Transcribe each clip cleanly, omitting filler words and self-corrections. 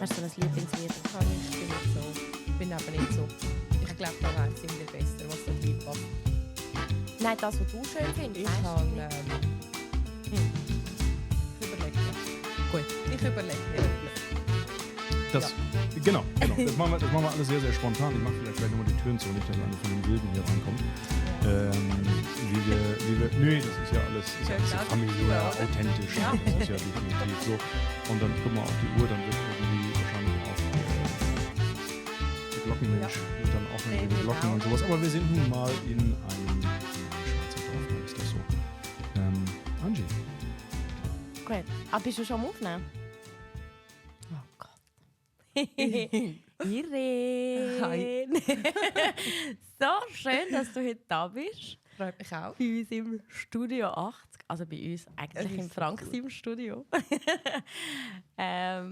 Hast du ein Lieblingslied? Ich bin aber nicht so. Ich glaube, da wäre es irgendwie besser, was so viel passt. Nein, das, was du schön findest. Ich weißt du? kann... Ich überlege mir. Gut. Ich überlege mir etwas. Genau. Das machen wir alles sehr, sehr spontan. Ich mache vielleicht gleich nochmal die Türen zu, nicht, dass einer von den Wilden hier reinkommt. Nee, das ist ja alles familiär, authentisch. Ja. Das ist ja definitiv so. Und dann gucken wir auf die Uhr, dann wird irgendwie wahrscheinlich auch die Glockenmensch wird dann auch irgendwie Glocken und sowas. Aber wir sind nun mal in einem Schweizer Dorf, da ist das so. Angie. Gut. Aber bist du schon am Aufnehmen? Oh Gott. Irene. So schön, dass du heute da bist. Freut mich auch. Bei uns im Studio 80. Also bei uns eigentlich im so Franks im Studio. Ja,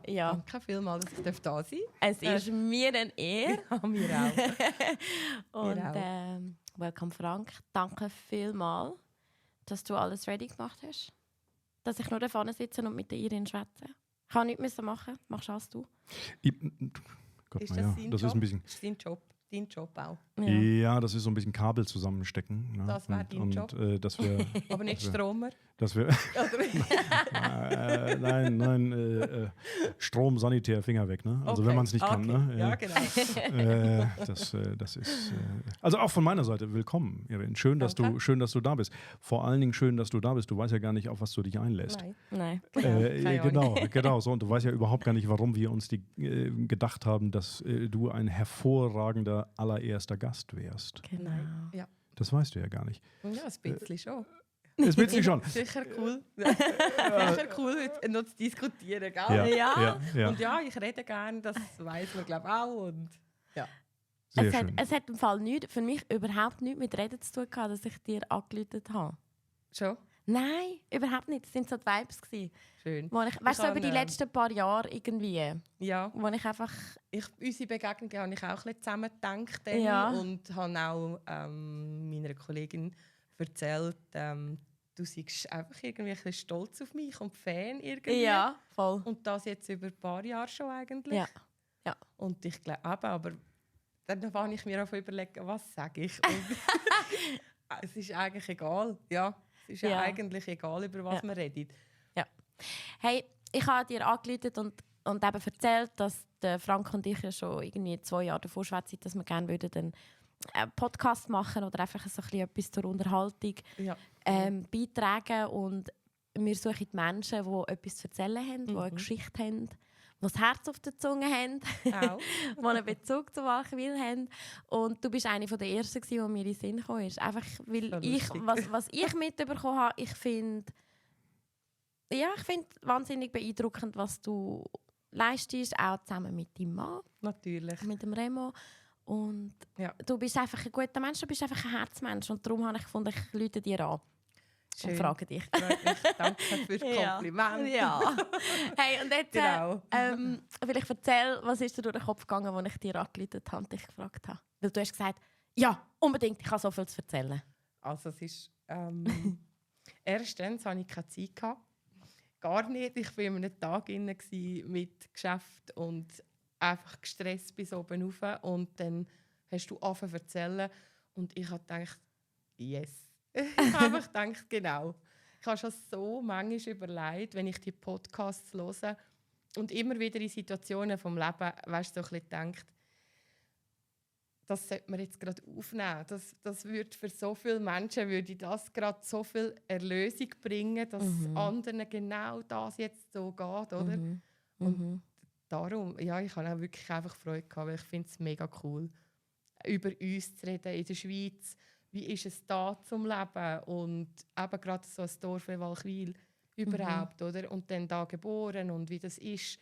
Ja. danke vielmals, dass ich da sein Es ist mir eine Ehre. darf. Ja, mir auch. Und auch. welcome Frank. Danke vielmals, dass du alles ready gemacht hast. Dass ich nur da vorne sitze und mit der Irene schwätze. Ich kann nichts machen. Machst alles du. Gott, Ist na ja, sein das Job? ist ein bisschen. Ist dein Job auch. Ja, das ist so ein bisschen Kabel zusammenstecken. Ne? Das wäre dein Job. Dass wir, Aber nicht Stromer. dass wir Oder? nein, Strom, Sanitär, Finger weg. Ne? Also wenn man es nicht kann. Ne? Ja, genau. Das ist also auch von meiner Seite willkommen, Irene. Schön, dass du da bist. Vor allen Dingen schön, dass du da bist. Du weißt ja gar nicht, auf was du dich einlässt. Nein. Nein. Genau so. Und du weißt ja überhaupt gar nicht, warum wir uns gedacht haben, dass du ein hervorragender allererster Gast wärst. Genau. Ja. Das weißt du ja gar nicht. Ja, ein bisschen schon. Das willst du schon. Sicher cool. Sicher cool, heute noch zu diskutieren, gell? Ja. Und ja, ich rede gerne, das weiss man, glaube ich, auch. Und ja. Sehr schön. Es hat im Fall für mich überhaupt nichts mit Reden zu tun gehabt, dass ich dir angerufen habe. Schon? Nein, überhaupt nicht. Das waren so die Vibes gewesen. Schön. Wo ich, weißt du, so über die letzten paar Jahre irgendwie, Ja. wo ich einfach... Unsere Begegnungen habe ich auch ein bisschen zusammen gedacht Ja. und habe auch meiner Kollegin erzählt, du seist einfach irgendwie ein bisschen stolz auf mich und Fan irgendwie. Ja, voll. Und das jetzt über ein paar Jahre schon eigentlich. Ja. Und ich glaube aber dann fange ich mir auch überlegen, was sage ich. Und es ist eigentlich egal. Ja, es ist ja eigentlich egal, über was man redet. Ja. Hey, ich habe dir angerufen und eben erzählt, dass der Frank und ich ja schon irgendwie 2 Jahre davor schwätzen, dass wir gerne einen Podcast machen oder einfach so ein bisschen etwas zur Unterhaltung beitragen. Und wir suchen die Menschen, die etwas zu erzählen haben, die eine Geschichte haben, die das Herz auf der Zunge haben, die einen Bezug zu Walchwil haben. Und du bist eine der Ersten, die mir in den Sinn gekommen ist. Einfach, weil was ich mitbekommen habe, ich finde wahnsinnig beeindruckend, was du leistest, auch zusammen mit deinem Mann. Natürlich. Mit dem Remo. Und du bist einfach ein guter Mensch, du bist einfach ein Herzmensch. Und darum habe ich gefunden, ich rufe dir an. Schön. Und frage dich. Danke für das Kompliment. Ja. Hey, und jetzt Genau. vielleicht erzähl, was ist dir durch den Kopf gegangen, als ich dir angerufen habe und dich gefragt habe. Weil du hast gesagt, ja, unbedingt, ich habe so viel zu erzählen. Also es ist... erstens hatte ich keine Zeit gehabt. Gar nicht. Ich war in einem Tag inne mit Geschäft und einfach gestresst bis oben rauf. Und dann hast du angefangen zu erzählen. Und ich habe gedacht, yes. Ich habe einfach gedacht, genau. Ich habe schon so manchmal überlegt, wenn ich die Podcasts höre und immer wieder in Situationen vom Leben, weißt du, so ein bisschen denkt, das sollte man jetzt gerade aufnehmen. Das würde für so viele Menschen würde das gerade so viel Erlösung bringen, dass anderen genau das jetzt so geht, oder? Und darum, ja, ich habe auch wirklich einfach Freude gehabt, weil ich finde es mega cool, über uns zu reden in der Schweiz. Wie ist es da zum Leben? Und eben gerade so ein Dorf wie Walchwil überhaupt, oder? Und dann da geboren und wie das ist,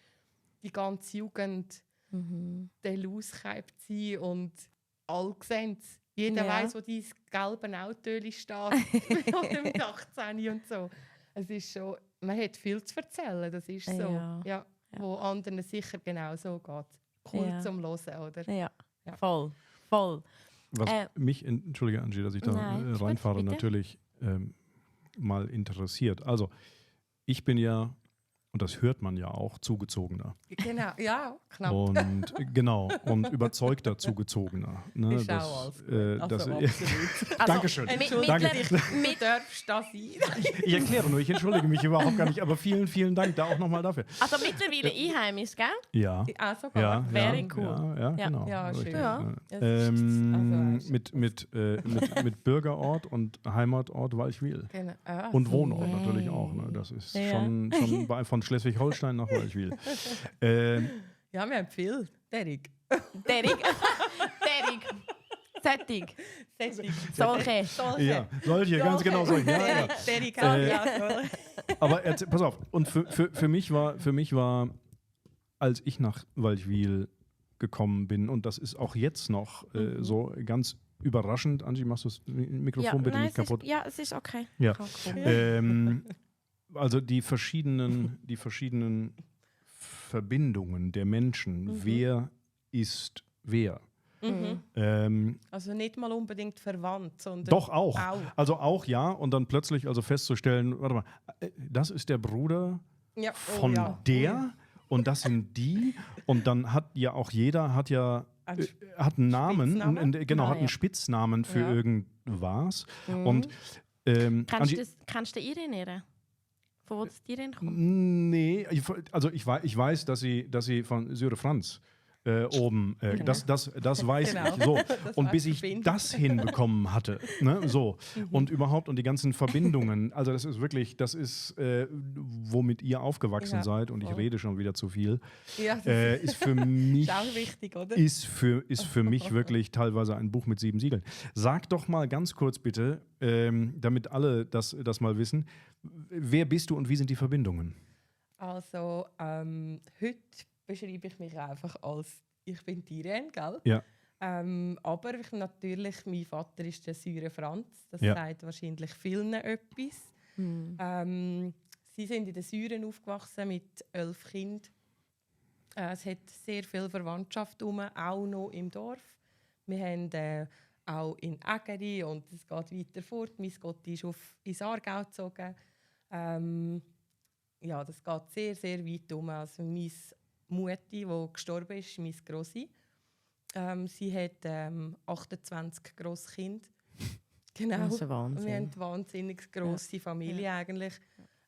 die ganze Jugend, der Lauskeib zu sein und alle sehen es. Jeder weiss, wo dein gelbe Auto steht oder mit 18 und so. Es ist schon, man hat viel zu erzählen, das ist so. Ja. Wo anderen sicher genau so geht. Cool zum Hören, oder? Ja. Voll. Was mich, entschuldige Angie, dass ich da reinfahre, bitte. natürlich mal interessiert. Also, ich bin ja und das hört man ja auch, zugezogener. Genau, ja, knapp. Und genau, und überzeugter zugezogener. Ne, Ist auch alles gut. das, Absolut. Dankeschön. Entschuldige dich, Danke. du darfst da sein. Ich erkläre nur, ich entschuldige mich überhaupt gar nicht, aber vielen, vielen Dank da auch nochmal dafür. Also mittlerweile einheimisch, gell? Ja. Ah, sogar. Ja, Very ja, cool. Ja, Ja. genau. Ja, schön. Richtig, Ja. Das ist- mit Bürgerort und Heimatort Walchwil. Genau. Ah, Und Wohnort natürlich auch. Ne? Das ist Ja. schon von Schleswig-Holstein nach Walchwil. ja, wir haben viel. Derek. Derig. Sättig. Solche. Ja, solche, ganz genau solche. Ja, ja. Derek, Aber pass auf, und für mich war, als ich nach Walchwil gekommen bin, und das ist auch jetzt noch so ganz überraschend. Angie, machst du das Mikrofon bitte nicht kaputt? Es ist okay. Ja. Kein Problem. Also die verschiedenen Verbindungen der Menschen, wer ist wer. Also nicht mal unbedingt verwandt, sondern Doch auch. Auch. Also auch ja, und dann plötzlich also festzustellen, warte mal, das ist der Bruder Ja, von ja. der und das sind die und dann hat ja auch jeder hat einen Namen, Spitznamen? genau, Ah, hat einen ja. Spitznamen für Ja. irgendwas und Kannst du Irene erinnern? Von wo das Irene kommt? nee, also ich weiß, dass sie von Syre Franz oben, das weiß Genau. ich. So. Das Und war bis ich verbindend. das hinbekommen hatte, ne, so. Und überhaupt und die ganzen Verbindungen, also das ist wirklich, womit ihr aufgewachsen Ja, seid und ich voll. rede schon wieder zu viel, Ja, das ist für mich ist auch wichtig, oder? ist für mich wirklich teilweise ein Buch mit 7 Siegeln. Sag doch mal ganz kurz bitte, damit alle das mal wissen, wer bist du und wie sind die Verbindungen? Also, heute beschreibe ich mich einfach als ich bin die Irene, gell? Ja. Aber natürlich, mein Vater ist der Syre Franz. Das Ja. sagt wahrscheinlich vielen etwas. Sie sind in den Syren aufgewachsen mit 11 Kindern. Es hat sehr viel Verwandtschaft herum, auch noch im Dorf. Wir haben auch in Ägeri und es geht weiter fort. Mein Gott ist ins Aargau gezogen. Ja, das geht sehr, sehr weit herum. Also meine Mutti, die gestorben ist, meine Grossi. Sie hat 28 Grosskinder. Genau. Das ist ein Wahnsinn. Wir haben eine wahnsinnig grosse Familie eigentlich.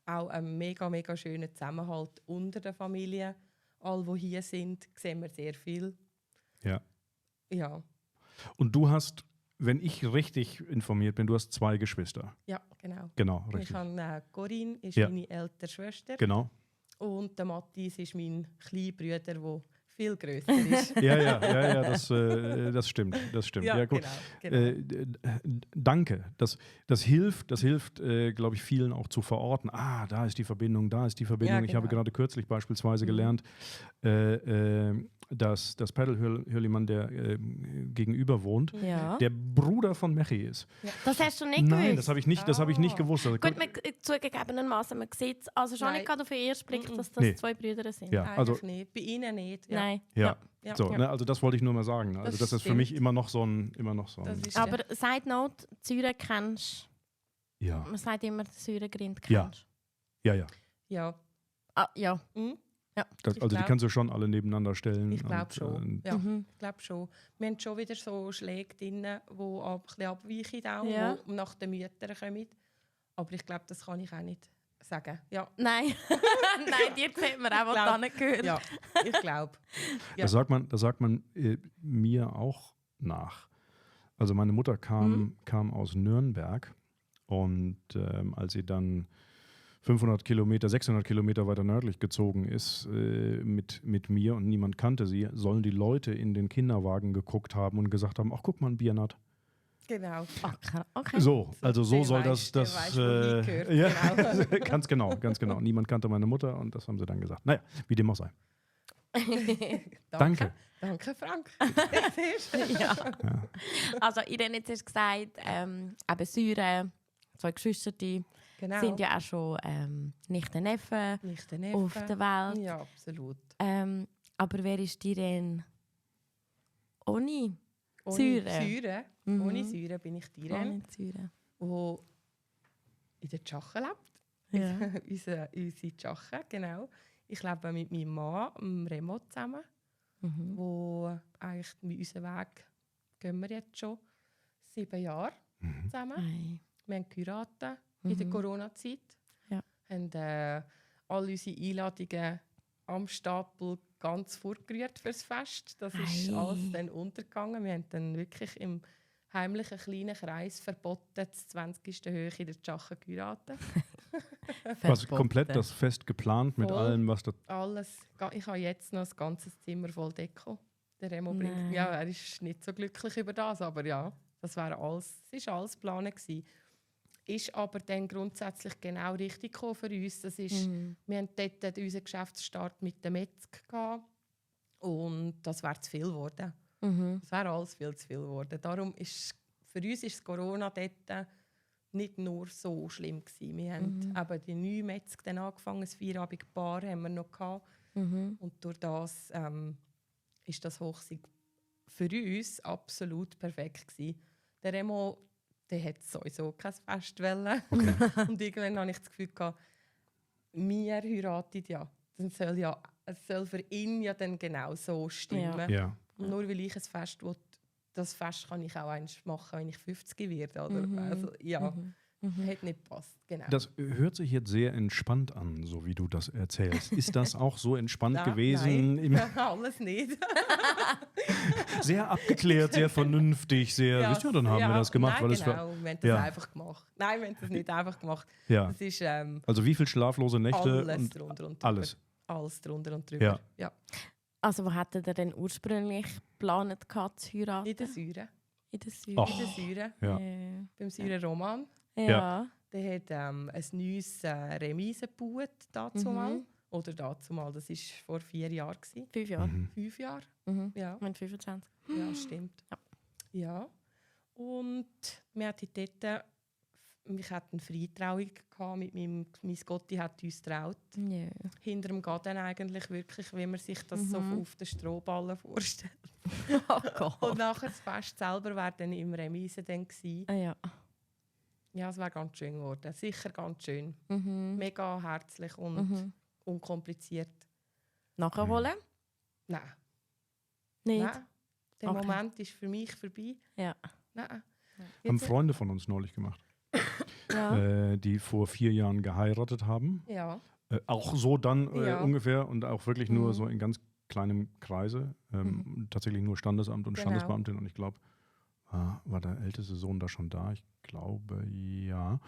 Auch einen mega, mega schönen Zusammenhalt unter der Familie. Alle, die hier sind, sehen wir sehr viel. Ja. Ja, Und du hast, wenn ich richtig informiert bin, du hast 2 Geschwister. ja, genau. Genau, Ich richtig. habe Corinne, ist Ja. meine ältere Schwester. Genau. Und der Matthias ist mein kleiner Bruder, der viel grösser ist. Ja, das stimmt. Ja, gut. genau. Danke. Das hilft, glaube ich, vielen auch zu verorten. Ah, da ist die Verbindung, da ist die Verbindung. Ja, Ich habe genau. gerade kürzlich beispielsweise gelernt, dass das Pedal-Hürlimann, der gegenüber wohnt, Ja. der Bruder von Mechi ist. Das hast du nicht Nein, gewusst? das habe ich nicht gewusst. Also, Gut, zugegebenermaßen, man sieht es also schon Nein. nicht gerade auf den ersten Blick, dass das Nee. 2 Brüder sind. Ja, also Eigentlich nicht. Bei Ihnen nicht. Ja. Nein. ja. Ja. So, Ja. ne, also das wollte ich nur mal sagen. Also das ist für stimmt. mich immer noch so ein Das ist Aber Side Note, Säure kennst ja, man sagt immer, Säuregrind Ja. kennst ja. ja. Ah, ja. Mhm. Das, Ich also die glaub- kannst du schon alle nebeneinander stellen. Ich glaube und, schon. Ja, Mhm. ich glaube schon. Wir haben schon wieder so Schläge drin, die ein bisschen abweichen, auch, Ja. die nach den Müttern kommen. Aber ich glaube, das kann ich auch nicht sagen. Ja, Nein. Nein, dir sieht man auch, was glaub- da nicht gehört. ja ich glaube. Ja. Das sagt man mir auch nach. Also meine Mutter kam aus Nürnberg und als sie dann 500 Kilometer, 600 Kilometer weiter nördlich gezogen ist mit mir und niemand kannte sie, sollen die Leute in den Kinderwagen geguckt haben und gesagt haben, ach guck mal, ein Biernat. Genau. Okay. So, also so Der soll weiss, das der weiss, wo hingehört, ja, genau. ganz genau. Niemand kannte meine Mutter und das haben sie dann gesagt. Naja, wie dem auch sei. Danke. Danke, Frank. Ja. Also, Irene hat jetzt gesagt, eben Säure, 2 Geschwister, die Genau. sind ja auch schon Nichten, Neffen Nicht der Neffe. auf der Welt. Ja, absolut. Aber wer ist Irene ohne Ohne Säure? Säure. Mhm. Ohne Säure bin ich die Irene, Ohne Säure. die in der Tschache lebt. Ja. unsere Schachen, genau. Ich lebe mit meinem Mann, dem Remo, zusammen, wo eigentlich unseren Weg gehen wir jetzt schon 7 Jahre zusammen. Ei. Wir haben geheiratet in der Corona-Zeit. Ja. Haben all unsere Einladungen am Stapel ganz vorgerührt fürs Fest. Das ist Ei. alles dann untergegangen. Wir haben dann wirklich im heimlichen kleinen Kreis verboten, das 20. Höhe in der Schachen geheiratet. Quasi komplett das Fest geplant mit Voll. allem, was da. Alles. Ich habe jetzt noch ein ganzes Zimmer voll Deko. Der Remo Nein. bringt. Ja, er ist nicht so glücklich über das, aber ja, das war alles. Es war alles geplant gewesen. Ist aber dann grundsätzlich genau richtig gekommen für uns. Das ist, wir hatten dort unseren Geschäftsstart mit der Metzg gehabt und das wäre zu viel geworden. Das wäre alles viel zu viel geworden. Darum ist für uns ist Corona dort nicht nur so schlimm gewesen. Wir haben eben die neue Metzg dann angefangen, ein Feierabendbar haben wir noch gehabt. Und durch das ist das Hochzeit für uns absolut perfekt gewesen. Der Remo, der hat sowieso kein Fest wollen. Und irgendwann hatte ich das Gefühl gehabt, wir heiraten ja. Es soll für ihn ja dann genau so stimmen. Ja. Und nur weil ich ein Fest will, das Fest kann ich auch eins machen, wenn ich 50 werde. Oder? Also, ja, hat nicht gepasst. Genau. Das hört sich jetzt sehr entspannt an, so wie du das erzählst. Ist das auch so entspannt gewesen? Nein, alles nicht. Sehr abgeklärt, sehr vernünftig, sehr. Ja, dann haben wir das gemacht. Nein, weil genau, wir haben das einfach gemacht. Nein, wir haben das nicht einfach gemacht. Ja. Das ist Also wie viele schlaflose Nächte? alles Und drunter und drüber. alles. Alles drunter und drüber. Ja. Also wo hättet ihr denn ursprünglich geplant zu heiraten? In der Säure. In der Säure. Ach. In der Säure. Ja. Beim Säure-Roman. Ja. Der hat ein neues Remise gebaut, dazumal. Oder dazumal, das war vor 4 Jahren. 5 Jahre. 5 Jahre? Ja. Mit 25. Ja, stimmt. Ja. Und wir hatten dort, ich hatte eine Freitrauung gehabt mit mein Gotti hat uns getraut. Ja. Hinter dem Garten eigentlich wirklich, wie man sich das so auf den Strohballen vorstellt. Oh Gott. Und nachher das Fest selber war dann im Remise dann gewesen. Ja. Ja, es wäre ganz schön geworden. Sicher ganz schön. Mega herzlich und unkompliziert. Nachholen? Nein. Nicht? Nein. Der Okay. Moment ist für mich vorbei. Ja. Nein. Haben Freunde von uns neulich gemacht, Ja. die vor 4 Jahren geheiratet haben. Ja. Auch so dann Ja. ungefähr und auch wirklich nur so in ganz kleinem Kreise. Tatsächlich nur Standesamt und Genau. Standesbeamtin. Und ich glaube, war der älteste Sohn da schon da? Ich glaube, ja.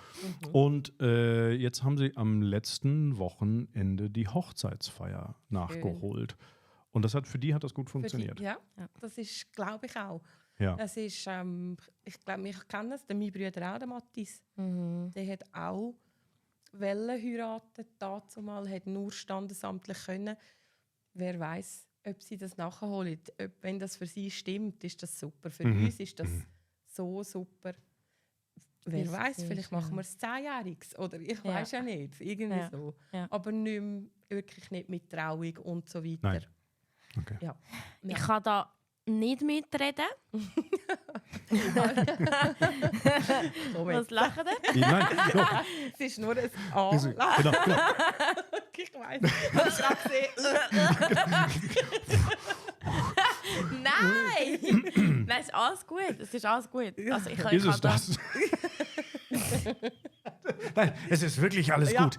Und jetzt haben sie am letzten Wochenende die Hochzeitsfeier nachgeholt. Und für die hat das gut funktioniert. Ja, das ist, glaube ich, auch. Ja. Es ist, ich glaube, ich kenne es, mein Bruder auch, der Mathis. Der hat auch heiraten, dazumal, hat nur standesamtlich können. Wer weiß, ob sie das nachholen. Wenn das für sie stimmt, ist das super. Für uns ist das so super. Wer weiß, vielleicht machen wir es 10-jähriges oder ich weiß ja nicht. Irgendwie so. Ja. Aber wirklich nicht mit Trauung und so weiter. Nein. Okay. Ja. Ich kann da nicht mitreden. Was lachen ihr? Nein, no. Es ist nur ein A. Genau. Ich weiß. Hast du auch gesehen? Nein! Nein, es ist alles gut. Es ist alles gut. Also ich Ist es das? Nein, es ist wirklich alles gut.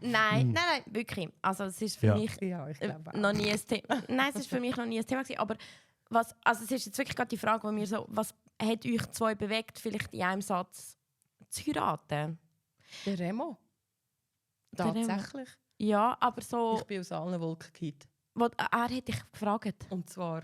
Nein, wirklich. Also es ist für mich Ja, ich glaube auch. noch nie ein Thema. Nein, es ist für mich noch nie ein Thema gewesen. Aber es ist jetzt wirklich gerade die Frage, wo mir so, was hat euch zwei bewegt, vielleicht in einem Satz zu heiraten? Der Remo. Der Remo. Tatsächlich. Ja, aber so, Ich bin aus allen Wolken gefallen. er hat dich gefragt. Und zwar,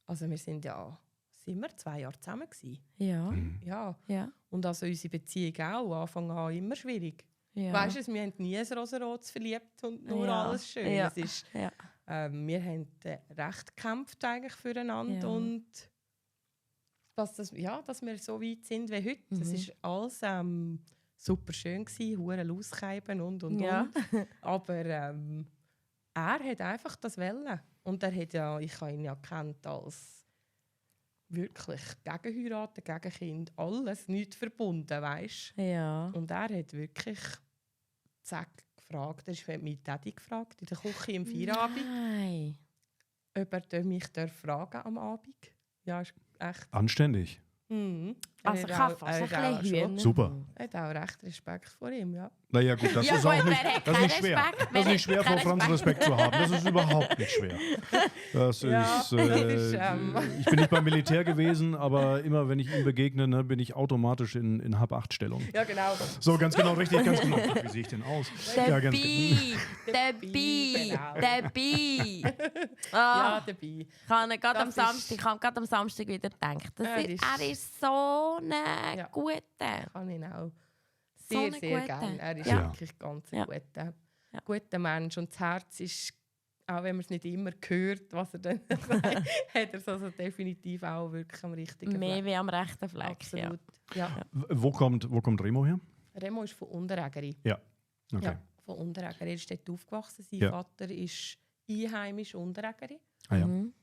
also wir sind 2 Jahre zusammen gewesen. Ja, Ja. ja, Und also unsere Beziehung auch, Anfang an immer schwierig. ja. Weißt du, wir haben nie ein Rosenrotes verliebt und nur Ja. alles schön. Ja. Es ist, Ja. wir haben recht gekämpft eigentlich füreinander Ja. und dass wir so weit sind wie heute. Das ist alles super schön gewesen, hure Lauskeiben und. Ja. Aber er hat einfach das wollen. Und ich habe ihn ja kennt als wirklich gegen heiraten, gegen Kind, alles, nichts verbunden, weißt du. Ja. Und er hat wirklich gefragt, er hat meine Daddy gefragt, in der Küche im Feierabend, Nein. ob er mich fragen am Abend. Ja, ist echt. Anständig. Mhm. Also ich habe fast ein bisschen Hühner. Super. Er hat auch recht Respekt vor ihm, ja. Naja gut, das Ja, ist gut, auch nicht, wer hat das ist nicht keinen schwer. Respekt? Das ist Wer nicht schwer, hat vor keinen Franz Respekt zu haben. Das ist überhaupt nicht schwer. Das Ja, ist, das ist, ich bin nicht beim Militär gewesen, aber immer wenn ich ihm begegne, ne, bin ich automatisch in Hab-8-Stellung. Ja, genau. So, ganz genau, richtig, ganz genau. Wie sehe ich denn aus? Ja, ganz Dabei! Genau. Dabei! Ja, Ah, dabei. ich habe gerade am Das Samstag, ist- ich habe gerade am Samstag wieder gedacht. Er Er ist so ein Ja. guter. Kann ich auch So sehr, ein sehr guter. gerne. Er ist Ja. wirklich ganz Ja. guter Mensch. Und das Herz ist, auch wenn man es nicht immer hört, was er dann sagt, hat er es also definitiv auch wirklich am richtigen Mehr Fleck. wie am rechten Fleck. Ja. Absolut. Ja. Wo kommt Remo her? Remo ist von Unterägeri. Ja. Okay. Ja, von Unterägeri. Er ist dort aufgewachsen. Sein Ja. Vater ist einheimisch Unterägeri. Ah, ja. Mhm.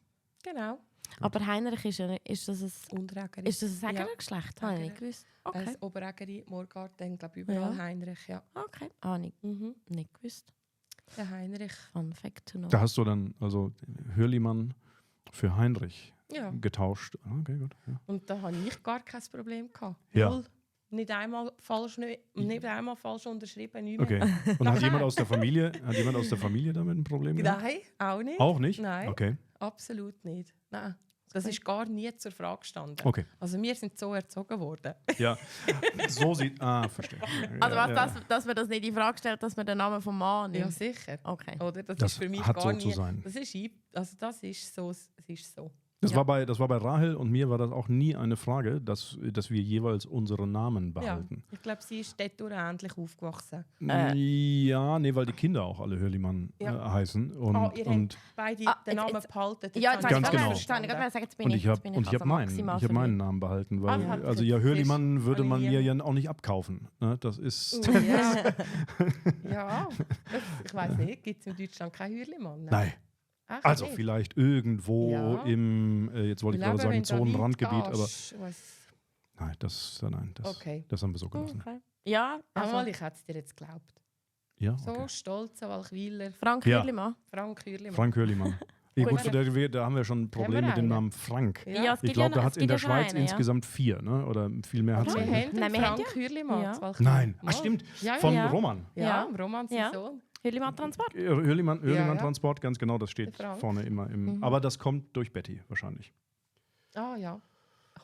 Genau. Aber Heinrich ist das ein Unterägeri. Ist das ein Ja. Sägergeschlecht? Habe ich nicht Sägerer. gewusst. Okay. Das Oberägeri, Morgarten, glaube überall Ja. Heinrich. Ja. Okay. Habe ich Mhm. nicht gewusst. Der Heinrich. Fun fact to know. Da hast du dann also Hürlimann für Heinrich Ja. getauscht. Okay, gut. Ja. Und da hatte ich gar kein Problem gehabt. Ja. Null. Nicht einmal falsch unterschrieben, nicht mehr. Okay. Und hat jemand aus der Familie damit ein Problem gehabt? Nein, auch nicht. Auch nicht? Nein. Okay. Absolut nicht. Nein. Das ist gar nie zur Frage gestanden. Okay. Also wir sind so erzogen worden. Ja. So sieht. Verstehe. Also Ja, was, dass man das nicht in Frage stellt, dass man den Namen vom Mann nimmt? Ja, sicher. Okay. Oder? Das Das ist für mich hat gar so nie. zu sein. Das ist so. Es ist so. Das, Ja. war bei Rahel und mir war das auch nie eine Frage, dass wir jeweils unsere Namen behalten. Ja. Ich glaube, sie ist dort ähnlich aufgewachsen. Ja, nee, weil die Kinder auch alle Hürlimann Ja. heißen. Und, Ihr und, habt beide Ah, den Namen jetzt- behalten. Ja, jetzt Ganz habe ich genau. verstanden. Ich wollte sagen, jetzt bin und ich ich habe also maximal ich hab meinen verwirrt. Namen behalten, weil Ah, hat also er ja jetzt Hürlimann würde man mir annullieren. ja auch nicht abkaufen. Ne? Das ist Ja, ja ich weiß nicht. Gibt es in Deutschland keinen Hürlimann? nein. Echt Also nicht? vielleicht irgendwo Ja. im jetzt wollte ich gerade Leben, sagen wenn du weit Zonenrandgebiet, aber gehst, nein, das Okay. das haben wir so gelassen. Okay. Ja, Also, also ich hätte es dir jetzt geglaubt. Ja, So okay. stolz, Walchwiler, Frank Ja. Hürlimann. Frank Hürlimann. Frank Hürlimann. Ja, Gut. gut, da haben wir schon ein Problem wir mit dem einen? Namen Frank. Ja, es Ich gibt glaube, da ja- hat es in gibt der ja schon Schweiz einen, ja. insgesamt 4, ne? Oder viel mehr hat es Wir nicht. haben Nein, den wir haben Frank Hürlimann. Ja. zu Walchwiler. Nein, Mal. stimmt. Ja, Von Ja. Roman. Ja, Ja. Roman, sein Ja. Sohn. Hürlimann Transport. Hürlimann Ja. Transport, ganz genau, das Der steht Frank. vorne immer im. Mhm. Aber das kommt durch Betty wahrscheinlich. Ah ja,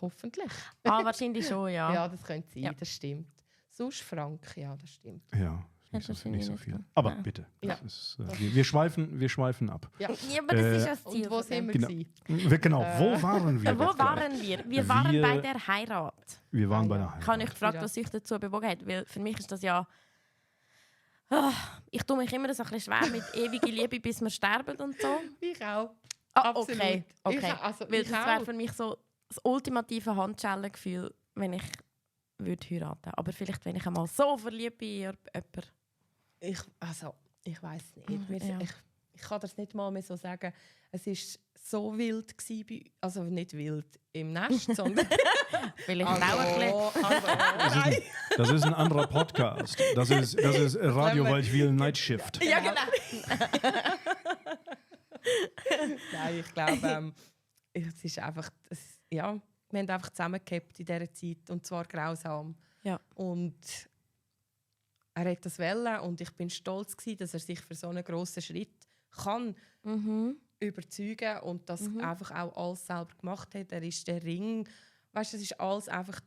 hoffentlich. Ah, wahrscheinlich schon, ja. Ja, das könnte sein, Ja. das stimmt. Sonst Frank, ja, das stimmt. Ja, Das nicht so, ist nicht so nicht viel. so. Aber Ja. bitte, Ja. das ist, wir schweifen ab. Ja. Ja, aber das ist ja das Ziel. Und wo von sind dem. wir? Genau. gewesen? Genau, wo waren wir? Wo doch waren gleich? wir? Wir waren Wir- bei der Heirat. Wir waren Ah, bei ja. der Heirat. Ich habe euch gefragt, Ja. was euch dazu bewogen hat, weil für mich ist das ja... Ah, ich tue mich immer so ein bisschen schwer mit ewiger Liebe, bis wir sterben und so. Ich auch. Ah, Absolut. okay. Ich, okay. also, Weil ich das wäre auch. für mich so das ultimative Handschellengefühl, wenn ich würde heiraten. Aber vielleicht, wenn ich einmal so verliebt bin in jemanden. Ich weiß nicht. Ja. Ich kann das nicht mal mehr so sagen. Es war so wild gewesen also nicht wild im Nest, sondern Vielleicht auch ein bisschen. Das ist ein anderer Podcast. Das ist Radio Waldwil Night Shift. Ja, genau. Nein, ich glaube, es ist einfach, wir haben einfach zusammengehabt in dieser Zeit und zwar grausam. Ja. Und er hat das wollen und ich bin stolz gewesen, dass er sich für so einen grossen Schritt kann überzeugen und das einfach auch alles selber gemacht hat. Er ist der Ring, weißt du, das ist alles einfach,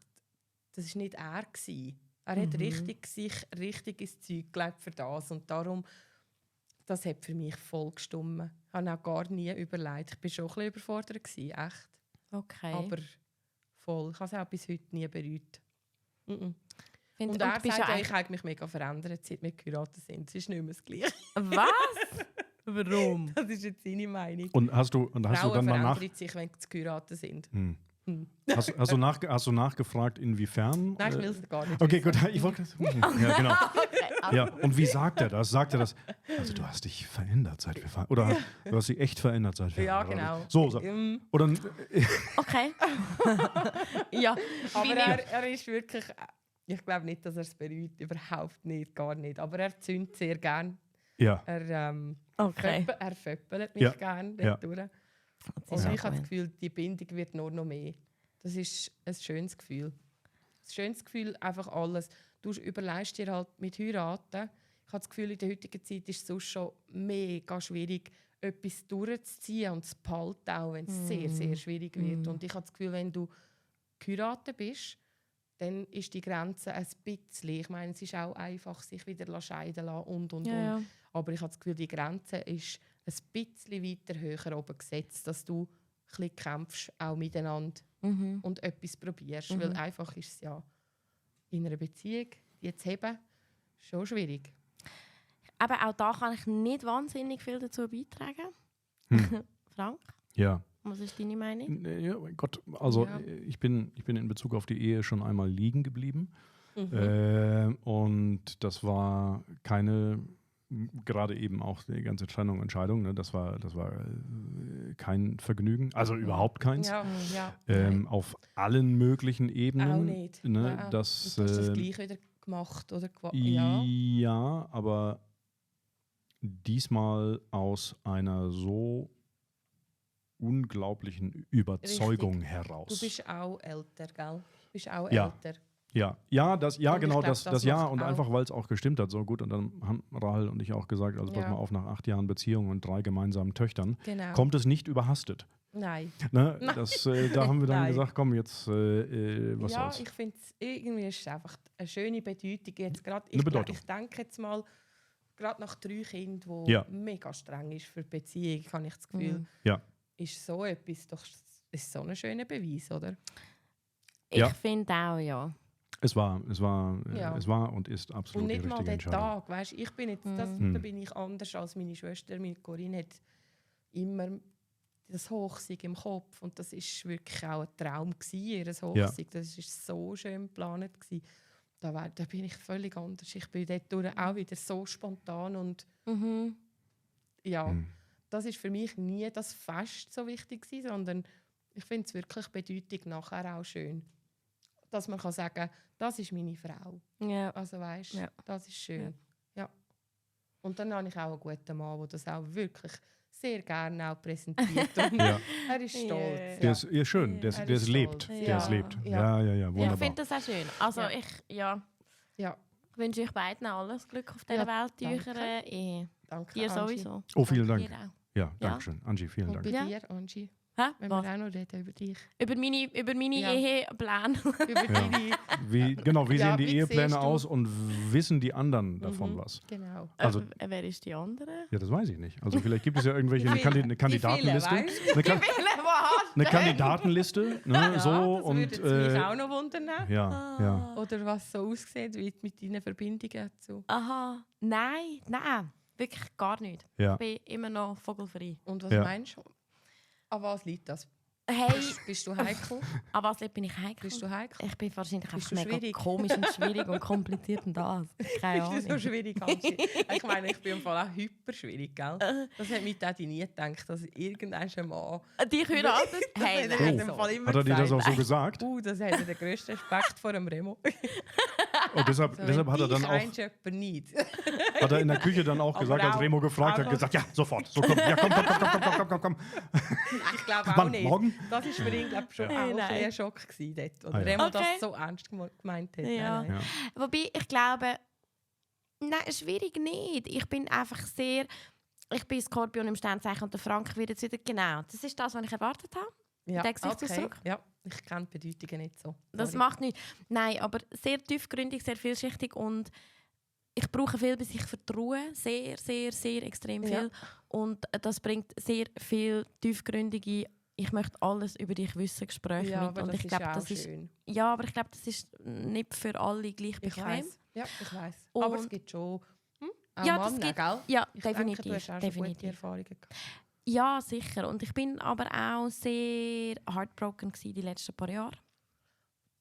das ist nicht er gewesen. Er hat sich richtig ins Zeug gelegt für das und darum, das hat für mich voll gestimmt. Ich habe auch gar nie überlegt. Ich war schon ein bisschen überfordert gewesen, echt. Okay. Aber voll. Ich habe es auch bis heute nie bereut. Find- Und er du bist sagt, ja ich habe mich mega verändert, seit wir geheiratet sind. Es ist nicht mehr das Gleiche. Was? Warum? Das ist jetzt seine Meinung. Und hast du dann Frauen mal verändern sich, wenn sie geheiratet sind. hast du nachgefragt, inwiefern? Nein, ich will es gar nicht Okay, wissen. gut. Ich wollte ja, genau. Ja, und wie sagt er das? Sagt er das? Also du hast dich verändert, seit wir oder du hast dich echt verändert, seit wir Ja, genau. So. Oder Okay. Ja, Aber er ist wirklich... Ich glaube nicht, dass er es bereut. Überhaupt nicht, gar nicht. Aber er zündet sehr gern. ja, okay. Er föppelt mich gern dort durch. Und Ja. ich habe das Gefühl, die Bindung wird nur noch mehr. Das ist ein schönes Gefühl. Ein schönes Gefühl, einfach alles. Du überlegst dir halt mit Heiraten. Ich habe das Gefühl, in der heutigen Zeit ist es sonst schon mega schwierig, etwas durchzuziehen und zu behalten, auch wenn es sehr, sehr schwierig wird. Und ich habe das Gefühl, wenn du geheiratet bist, dann ist die Grenze ein bisschen. Ich meine, es ist auch einfach, sich wieder scheiden lassen und. Ja. Aber ich habe das Gefühl, die Grenze ist ein bisschen weiter höher oben gesetzt, dass du ein bisschen kämpfst, auch miteinander und etwas probierst. Weil einfach ist es ja in einer Beziehung, die zu haben, schon schwierig. Aber auch da kann ich nicht wahnsinnig viel dazu beitragen. Frank, ja. was ist deine Meinung? Ja, mein Gott, also Ja. ich bin in Bezug auf die Ehe schon einmal liegen geblieben. Und das war keine, gerade eben auch die ganze Entscheidung, ne, das war kein Vergnügen, also überhaupt keins. Ja, ja. Auf allen möglichen Ebenen. Auch nicht. Ne, Ja. das, Und du hast das gleich wieder gemacht, oder? Ja, aber diesmal aus einer so unglaublichen Überzeugung Richtig. heraus. Du bist auch älter, gell? Du bist auch Ja. älter. Ja, Und ich genau, glaub, das das ja. macht Und auch- einfach, weil es auch gestimmt hat, so gut. Und dann haben Rahel und ich auch gesagt, also pass Ja. mal auf, nach 8 Jahren Beziehung und 3 gemeinsamen Töchtern Genau. kommt es nicht überhastet. Nein. Ne? Das, da haben wir dann Nein. gesagt, komm, jetzt, was Ja, soll's. ich finde es irgendwie ist es einfach eine schöne Bedeutung. Jetzt grad, Eine Bedeutung. Ich denke jetzt mal, gerade nach 3 Kindern, Ja. wo mega streng ist für die Beziehung, habe ich das Gefühl, Ja. ist so etwas doch ist so ein schöner Beweis, oder? Ich Ja. finde auch, ja. Es war Ja. und ist absolut Und die nicht mal richtige den Entscheidung. Tag, weißt? Ich bin jetzt, da bin ich anders als meine Schwester. Meine Corinne hat immer das Hochsieg im Kopf und das ist wirklich auch ein Traum gewesen, ihr Hochsieg. Das ist so schön geplant gewesen. Da bin ich völlig anders. Ich bin dort durch auch wieder so spontan und ja, das ist für mich nie das Fest so wichtig gewesen, sondern ich finde es wirklich Bedeutung nachher auch schön, dass man kann sagen, das ist meine Frau. Ja. Also weißt, Ja. das ist schön. Ja. Und dann habe ich auch einen guten Mann, der das auch wirklich sehr gerne auch präsentiert. Und Ja. er ist stolz. Der ist ja, schön, der Er ist ist lebt. stolz. Der ist Ja. lebt. Ja. Ja, Ich wunderbar. finde das auch schön. Also Ja. Ja, ich wünsche euch beiden alles Glück auf dieser Ja, Welt, die eurer Ehe. danke, Dir Angie. sowieso. Oh, vielen Dir Dank. auch. Ja, danke schön. Angie, vielen Und Dank. bei Ja. dir, Angie, Hä? wenn Was? wir auch noch reden über dich. Über meine Ja. Ehepläne. Über deine... Wie Ja, sehen die wie Ehepläne siehst du- aus und wissen die anderen davon was? Genau. Also- Wer ist die andere? Ja, das weiß ich nicht. Also vielleicht gibt es ja irgendwelche eine viele, Kandidatenliste. weißt Eine Kandidatenliste. Ne, Ja, so das und würde mich auch noch wundern. ja. Oder was so aussieht wie mit deinen Verbindungen zu. Aha. Nein, wirklich gar nicht. Ja. Ich bin immer noch vogelfrei. Und was Ja. meinst du? An was liegt das? Hey, Bist du heikel? an was bin ich heikel? Bist du heikel? Ich bin wahrscheinlich Bist einfach du mega schwierig? komisch und schwierig und kompliziert und das. Keine Ist das so Ahnung. schwierig, Angie? Ich meine, ich bin im Fall auch hyper schwierig, gell? Das hat mich Daddy nie gedacht, dass irgendein Mann... Die heiratet? Hey, Das nein. hat er im Fall immer Hat er dir das auch so gesagt. gesagt? Das hat er den grössten Respekt vor dem Remo. Und deshalb hat er dann auch jemand nicht. hat er in der Küche dann auch Aber gesagt, als auch- Remo gefragt hat, aber- gesagt, ja, sofort. So, komm, ja, komm. Ich glaube auch Wann? nicht. Morgen? Das war für ihn glaub, schon Ja. auch Hey, nein. ein Schock gewesen dort. Oder Ah, ja. Remo Okay. das so ernst gemeint hat. Ja. Nein. Ja. Wobei, ich glaube, nein, schwierig nicht. Ich bin einfach sehr... Ich bin Skorpion im Sternzeichen und der Frank wird jetzt wieder genau. Das ist das, was ich erwartet habe. Ja, Der Gesichtsausdruck? Ja, ich kenne die Bedeutungen nicht so. Das Sorry. macht nichts. Nein, aber sehr tiefgründig, sehr vielschichtig und ich brauche viel, bis ich vertraue. Sehr, sehr, sehr extrem viel. Ja. Und das bringt sehr viel tiefgründige, ich möchte alles über dich wissen, Gespräche Ja, mit. aber Und das ich ist glaube, auch das ist schön. ja, aber ich glaube, das ist nicht für alle gleich Ich bequem. weiß. Ja, ich weiß. Aber es Und- gibt schon auch Ja, das Männer, gibt- gell? Ja, Ich denke, definitiv. du hast auch schon gute definitiv. Erfahrungen gehabt. Ja, sicher. Und ich bin aber auch sehr heartbroken gewesen die letzten paar Jahre.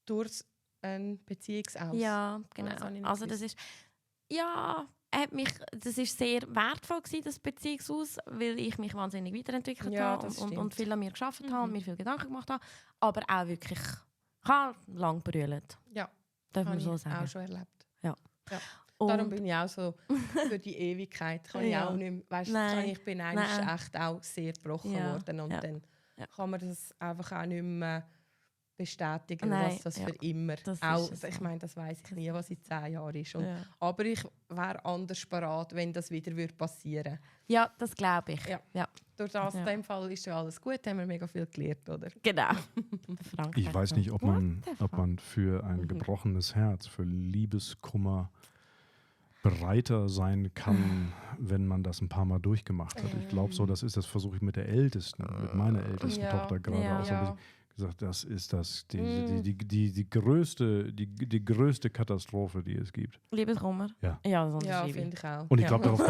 Durch ein Beziehungsaus. Ja, das habe ich genau. nicht Also das gewusst. ist Ja, das war sehr wertvoll gewesen, das Beziehungshaus, weil ich mich wahnsinnig weiterentwickelt Ja, habe das und viel an mir gearbeitet habe und Mhm. mir viel Gedanken gemacht habe. Aber auch wirklich, ich habe lang brüllt. Ja, Darf man habe so ich sagen. auch schon erlebt. Und Darum bin ich auch so für die Ewigkeit. Kann ich Ja. auch nicht mehr, weißt, Nein. ich bin eigentlich Nein. echt auch sehr gebrochen Ja. worden. Und Ja. dann Ja. kann man das einfach auch nicht mehr bestätigen, Nein. dass das Ja. für immer Das auch, ist es ich so. meine, das weiß ich nie, was in 10 Jahren ist. Und, ja. aber ich wäre anders parat, wenn das wieder passieren würde. Ja, das glaube ich. Ja. Ja. Durch das, Ja. in dem Fall ist ja alles gut, haben wir mega viel gelernt, oder? Genau. Der Frank Ich sagt weiß so, nicht, ob "What the fuck?" man für ein gebrochenes Herz, für Liebeskummer breiter sein kann, wenn man das ein paar Mal durchgemacht hat. Ich glaube so, das versuche ich mit der Ältesten, mit meiner ältesten Ja. Tochter gerade Ja. auch so ein Ja. bisschen gesagt, das ist die größte Katastrophe, die es gibt. Liebeskummer? Ja. Ja, das Ja, unterschreibe ich. finde ich auch. Und ich Ja. glaube, darauf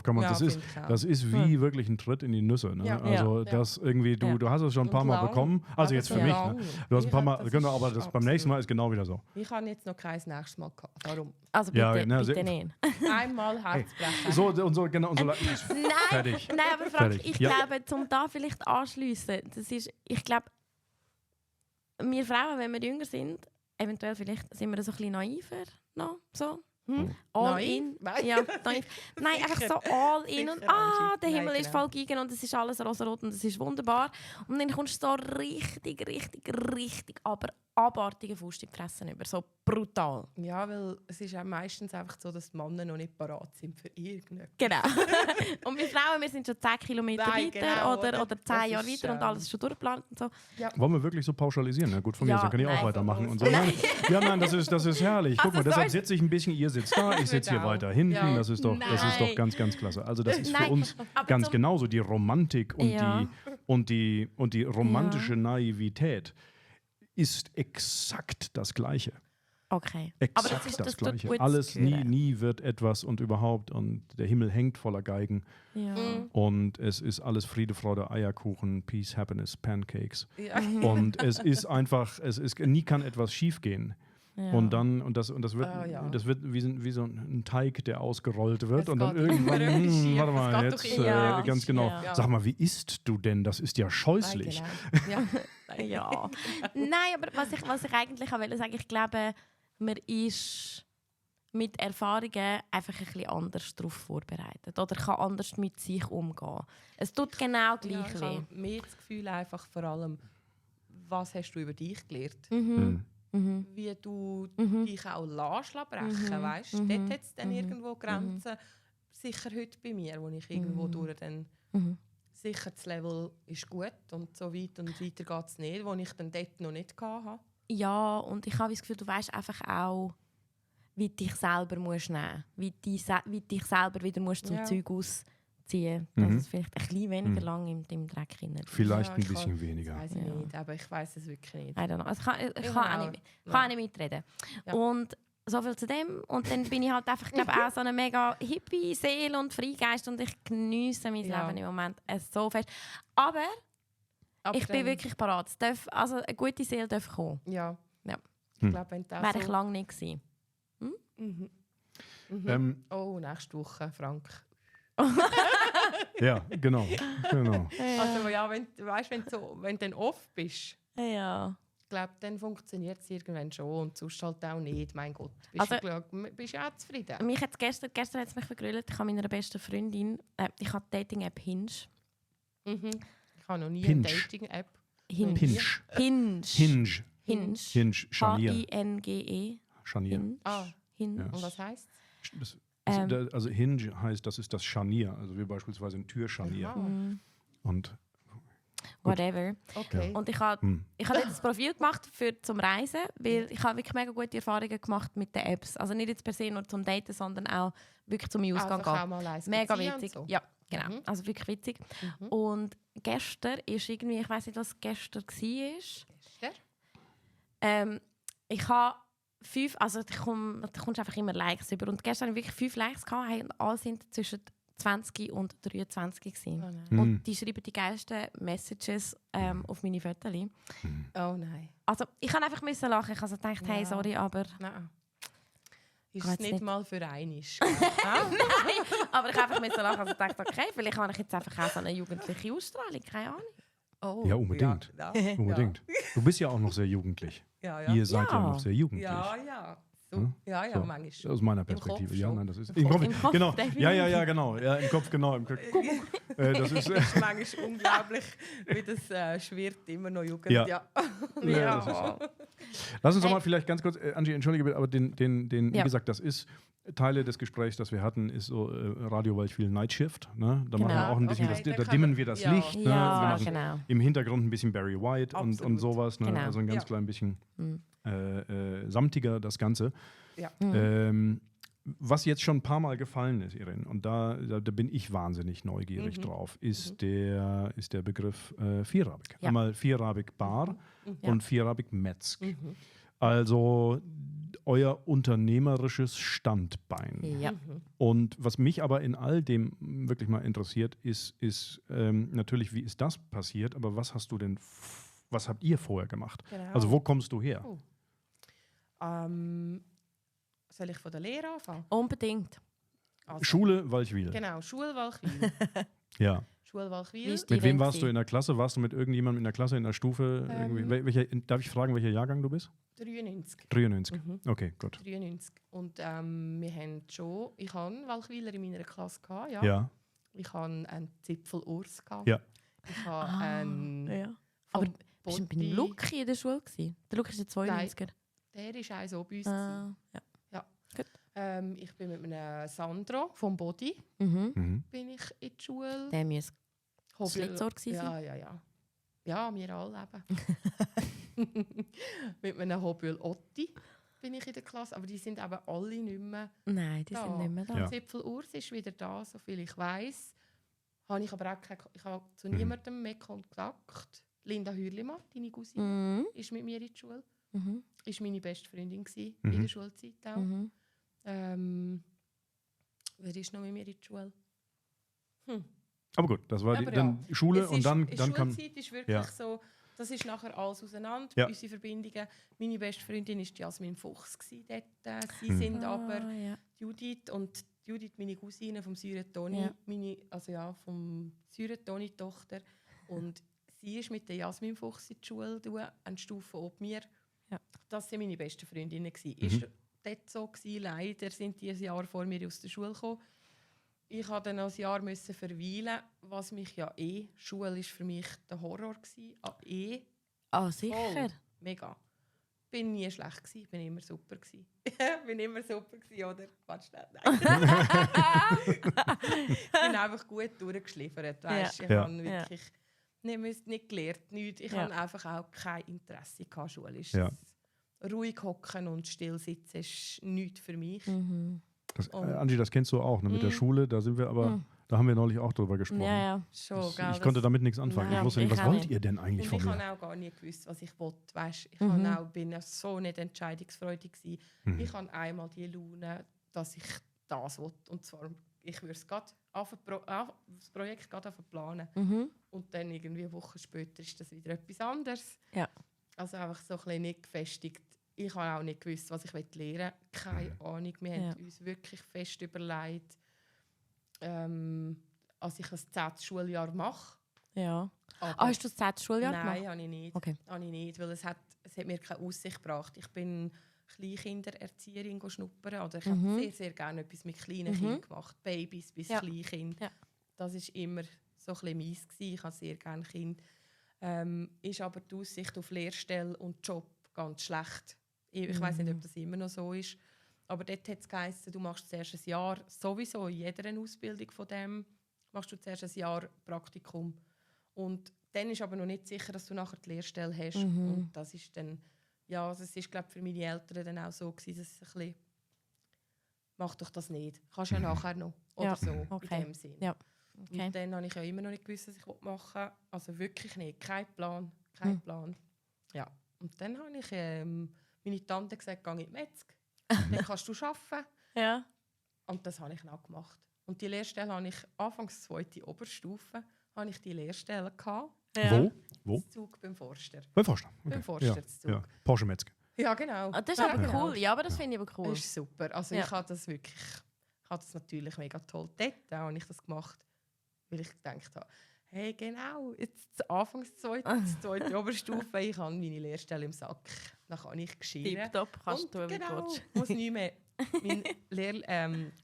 kann man, Ja, das ist finde ich auch. das ist wie wirklich ein Tritt in die Nüsse. Ne? Ja. Also Ja. das irgendwie, Ja. du hast es schon ein paar Und Mal lang. bekommen. Also Aber jetzt so für mich. lang. Ne? Du hast ein paar Ich Mal, hab- das genau, ist aber das beim nächsten Mal ist genau wieder so. Ich habe jetzt noch kein nächstes Mal gehabt. Darum. Also Ja, bitte, ne, bitte sehr- nicht. Einmal Herzbrechen. So und so genau und so. Nein, Fertig. nein, aber Frank, Fertig. ich Ja. glaube, zum da vielleicht anschliessen, das ist, ich glaube, wir Frauen, wenn wir jünger sind, eventuell vielleicht sind wir so ein bisschen naiver noch, so. All Naiv? in. Nein. Ja, naiv. Nein, einfach so all in und Sicher, Angie. der Himmel Nein, ist genau. voll gegen und es ist alles rosarot und es ist wunderbar. Und dann kommst du so richtig, aber abartige Faust in die Fresse über. So brutal. Ja, weil es ist auch meistens einfach so, dass die Männer noch nicht parat sind für irgendetwas. Genau. Und wir Frauen, wir sind schon 10 Kilometer Nein, weiter genau, oder oder? 10 Das Jahre ist, weiter und alles schon durchgeplant und so. Wollen wir wirklich so pauschalisieren? Na gut, von mir Ja, aus, dann kann ich auch nein, weitermachen. von Und so. uns. Nein, ja, nein, das ist herrlich. Guck Also mal, deshalb soll- sitze ich ein bisschen, ihr sitzt da, ich sitze hier Genau. weiter hinten. Ja. Das ist doch Nein. ganz klasse. Also das ist für Nein, uns aber ganz zum- genauso die Romantik und, Ja. die romantische Naivität ist exakt das Gleiche. Okay. Exakt Aber das das tut Gleiche. gut zu Alles, hören. nie wird etwas und überhaupt und der Himmel hängt voller Geigen Ja. und es ist alles Friede, Freude, Eierkuchen, Peace, Happiness, Pancakes. Ja. Und es ist einfach, nie kann etwas schiefgehen. Ja. Und das wird, Ja. das wird wie so ein Teig, der ausgerollt wird. Es Und dann geht irgendwann, immer schief. warte Es mal, geht jetzt doch immer Ja. ganz genau. Ja. Sag mal, wie isst du denn? Das ist ja Nein, scheußlich. genau. Ja. Ja. Nein, aber was ich eigentlich auch will sagen, ich glaube, man ist mit Erfahrungen einfach ein bisschen anders darauf vorbereitet oder kann anders mit sich umgehen. Es tut genau Ja, gleich ich weh. habe mehr das Gefühl einfach vor allem, was hast du über dich gelernt? Mhm. Mhm. Wie du Mhm. dich auch lässt brechen, Mhm. weißt? Mhm. Dort hat es dann Mhm. irgendwo Grenzen. Sicher heute bei mir, wo ich irgendwo durch dann Mhm. sicher das Level ist gut und so weit und weiter geht es nicht, wo ich dann dort noch nicht hatte. Ja, und ich habe das Gefühl, du weißt einfach auch, wie du dich selber musst nehmen, wie du dich selber wieder musst zum Ja. Zeug ausziehen, Mhm. dass es vielleicht ein bisschen weniger Mhm. lang im Dreck hinein. Vielleicht Ja, ein ich bisschen kann- weniger. Das weiß ich Ja. nicht, aber ich weiß es wirklich nicht. I don't know. Also ich Ich kann auch. auch nicht mitreden. Ja. Und so viel zu dem. Und dann bin ich halt einfach, glaube auch so eine mega hippie Seele und Freigeist und ich geniesse mein Ja. Leben im Moment so fest. Aber Aber ich bin dann- wirklich parat. Also eine gute Seele darf kommen. Ja. Ja. Ich Hm. glaube, wenn du auch Wäre ich so... lange nicht gewesen. Mhm. Mhm. Ähm, nächste Woche, Frank. ja, genau. Also ja, wenn du dann off bist, Ja. ich glaube, dann funktioniert es irgendwann schon und sonst halt auch nicht. Mein Gott, bist Also- bist du auch zufrieden? Mich hat's gestern hat's mich vergrüllt. Ich habe meiner besten Freundin, ich habe die Dating-App Hinge. Mhm. Ich habe noch nie Pinch. eine Dating-App. Hinge. Hinge. Hinge. Hinge. Hinge. Hinge. Scharnier. H-I-N-G-E. Scharnier. Hinge. Ah. Hinge. Ja. Und was heisst? Das, Ähm. also Hinge heißt, das ist das Scharnier. Also wie beispielsweise ein Türscharnier. Aha. Mhm. Und Whatever. Okay. Und ich habe hm. dort ein Profil gemacht zum Reisen, weil ich habe wirklich mega gute Erfahrungen gemacht mit den Apps. Also nicht jetzt per se nur zum Daten, sondern auch wirklich zum Ausgang Einfach auch gehen. mal eins Mega beziehen und witzig. so. Ja, genau. Mhm. Also wirklich witzig. Mhm. Und gestern ist irgendwie, ich weiß nicht, was gestern war. Gestern? Ich habe 5, also da kommst einfach immer Likes über. Und gestern hatte ich wirklich 5 Likes gehabt, hey, und alle sind zwischen 20 und 23 gewesen. Oh nein. Hm. Und die schreiben die geilsten Messages auf meine Fotos. Oh nein. Also ich kann einfach lachen. Ich habe also gedacht, hey, Ja. sorry, aber Nein. Ist Geht's es nicht nicht? mal für einisch. Nein, aber ich habe einfach so lachen, also dachte, okay, vielleicht habe ich jetzt einfach auch so eine jugendliche Ausstrahlung, keine Ahnung. Oh, Ja, unbedingt. Ja, Unbedingt. Du bist ja auch noch sehr jugendlich. ja. Ihr seid ja Ja. noch sehr jugendlich. Ja. So, Hm? ja, So. manchmal schon. Aus meiner Im Perspektive. Kopf Ja, schon. nein, das ist Im Kopf. Im Kopf, genau. definitiv. Ja, genau. Ja, im Kopf, genau. Das ist, Das ist manchmal unglaublich, wie das schwirrt, immer noch Jugend. Ja. Ja. Ja, das lass uns doch mal vielleicht ganz kurz, Angie, entschuldige bitte, aber wie Ja. gesagt, das ist Teile des Gesprächs, das wir hatten, ist so Radio Waldwil Night Shift. Ne? Da machen wir Genau. auch ein bisschen, Okay, da da kann dimmen man- wir das ja. Licht. Ne? Wir Ja, machen genau. im Hintergrund ein bisschen Barry White und Absolut. sowas. Ne? Genau. Also ein ganz Ja. klein bisschen Mhm. samtiger das Ganze. Ja. Was jetzt schon ein paar Mal gefallen ist, Irene, und da bin ich wahnsinnig neugierig drauf, ist der Begriff vierrabig. Ja. Einmal vierrabig Bar Ja. und vierrabig Metzg. Mhm. Also euer unternehmerisches Standbein. Ja. Und was mich aber in all dem wirklich mal interessiert, ist natürlich, wie ist das passiert, aber was habt ihr vorher gemacht? Genau. Also wo kommst du her? Oh. Soll ich von der Lehre anfangen? Unbedingt. Also, Schule Walchwil. Genau, Schule Walchwil. Ja. Schule Walchwil. Wie ist die Mit wem denn warst du in der Klasse? Warst du mit irgendjemandem in der Klasse, in der Stufe? Darf ich fragen, welcher Jahrgang du bist? 93. 93. Mhm. Okay, gut. 93. Und wir haben schon, ich hatte Walchwiler in meiner Klasse, gehabt, ja. Ja. Ich hatte einen Zipfel-Urs. gehabt. Ja. Ich habe einen ja. Aber vom bist du bei Botti- dem Luki in der Schule gewesen? Der Luki ist der 92er. Der war auch so bei uns. Ah, ja. Ich bin mit einem Sandro vom Body Mhm. Mhm. bin ich in die Schule. Der muss Hobby- Schlitzohr gewesen sein. Ja. Ja, wir alle eben. Mit einem Hobby Otti bin ich in der Klasse, aber die sind eben alle nicht mehr Nein, die da. sind nicht mehr da. Ja. Zipfel Urs ist wieder da, soviel ich weiss. Habe ich aber auch ich habe zu Mhm. niemandem mehr Kontakt. Linda Hürlimann, deine Cousine, Mhm. ist mit mir in die Schule. Mhm. Ist meine beste Freundin gewesen, Mhm. in der Schulzeit auch. Mhm. Wer ist noch mit mir in die Schule? Aber gut, das war Aber dann Schule Es und ist- dann die kam. Schulzeit ist wirklich Ja. so, das ist nachher alles auseinander, Ja. unsere Verbindungen. Meine beste Freundin war Jasmin Fuchs dort. Sie Mhm. sind aber Ah, ja. Judith und Judith, meine Cousine vom Syretoni, Ja. vom Syretoni Tochter. Und sie ist mit der Jasmin Fuchs in die Schule, eine Stufe ob mir. Ja. Das waren meine besten Freundinnen. Mhm. Ist dort so gewesen. Leider sind die ein Jahr vor mir aus der Schule gekommen. Ich musste dann noch ein Jahr verweilen, was mich ja Schule war für mich der Horror gewesen. Ah, sicher. Voll. Mega. Bin nie schlecht gewesen, bin immer super gewesen. Bin immer super gewesen, oder? Warte schnell. Nein. Ich bin einfach gut durchgeschliffert, weißt? Ich Ja. habe wirklich nicht gelernt, nichts. Ich Ja. habe einfach auch kein Interesse gehabt, schulisch. Ja. Ruhig hocken und still sitzen ist nichts für mich. Mhm. Angie, das kennst du auch, ne? Mit der Schule, da sind wir aber, da haben wir neulich auch drüber gesprochen. Ja, ja. Schon, Das, gell, ich konnte das- damit nichts anfangen. Nein, Ich wusste nicht, ich was auch wollt nicht. ihr denn eigentlich Und von ich mir? habe auch gar nicht gewusst, was ich wollte. Weißt, ich Mhm. bin so nicht entscheidungsfreudig gewesen. Mhm. Ich habe einmal die Laune, dass ich das will. Und zwar, ich würde es das Projekt gerade planen. Mhm. Und dann irgendwie eine Woche später ist das wieder etwas anderes. Ja. Also einfach so ein bisschen nicht gefestigt. Ich habe auch nicht gewusst, was ich lernen will. Keine Ahnung. Wir Ja. haben uns wirklich fest überlegt, als ich das 10. Schuljahr mache. Ja. Aber Ah, hast du das 10. Schuljahr nein, gemacht? habe ich nicht. Okay. Habe ich nicht, weil es hat mir keine Aussicht gebracht. Ich bin Kleinkindererzieherin schnuppern. Oder ich habe sehr, sehr gerne etwas mit kleinen Kindern gemacht. Babys bis Ja. Kleinkind. Ja. Das war immer so ein bisschen meins gewesen. Ich habe sehr gerne Kinder. Ist aber die Aussicht auf Lehrstelle und Job ganz schlecht. Ich weiß nicht, ob das immer noch so ist. Aber dort hat es geheißen, du machst zuerst ein Jahr, sowieso in jeder Ausbildung von dem, machst du zuerst ein Jahr Praktikum. Und dann ist aber noch nicht sicher, dass du nachher die Lehrstelle hast. Und das ist dann, ja, also es ist, glaube für meine Eltern dann auch so gewesen, dass es ein bisschen, mach doch das nicht. Kannst ja nachher noch. Oder Ja, so, okay. in dem Sinn. Ja. Okay. Und dann habe ich ja immer noch nicht gewusst, was ich machen will. Also wirklich nicht. Kein Plan. Kein Plan. Ja. Und dann habe ich meine Tante gesagt, geh in die Metzg. Dann kannst du arbeiten. Ja. Und das habe ich dann auch gemacht. Und die Lehrstelle habe ich anfangs 2. Oberstufe habe ich die Lehrstelle gehabt. Ja. Wo? Das Zug beim Forster. Beim Forster. Beim Okay. Forster, Ja. das Zug. Ja. Porsche Metzger. Ja, genau. Das ist aber cool. Ja, aber das finde ich aber cool. Das ist super. Also Ja. ich habe das natürlich mega toll. Dort habe ich das gemacht, weil ich gedacht habe, hey, genau, jetzt Anfangs zweite Oberstufe, ich habe meine Lehrstelle im Sack. Dann kann ich geschieren. Tipptopp, kannst Und du, wie du genau, willst. muss nicht mehr.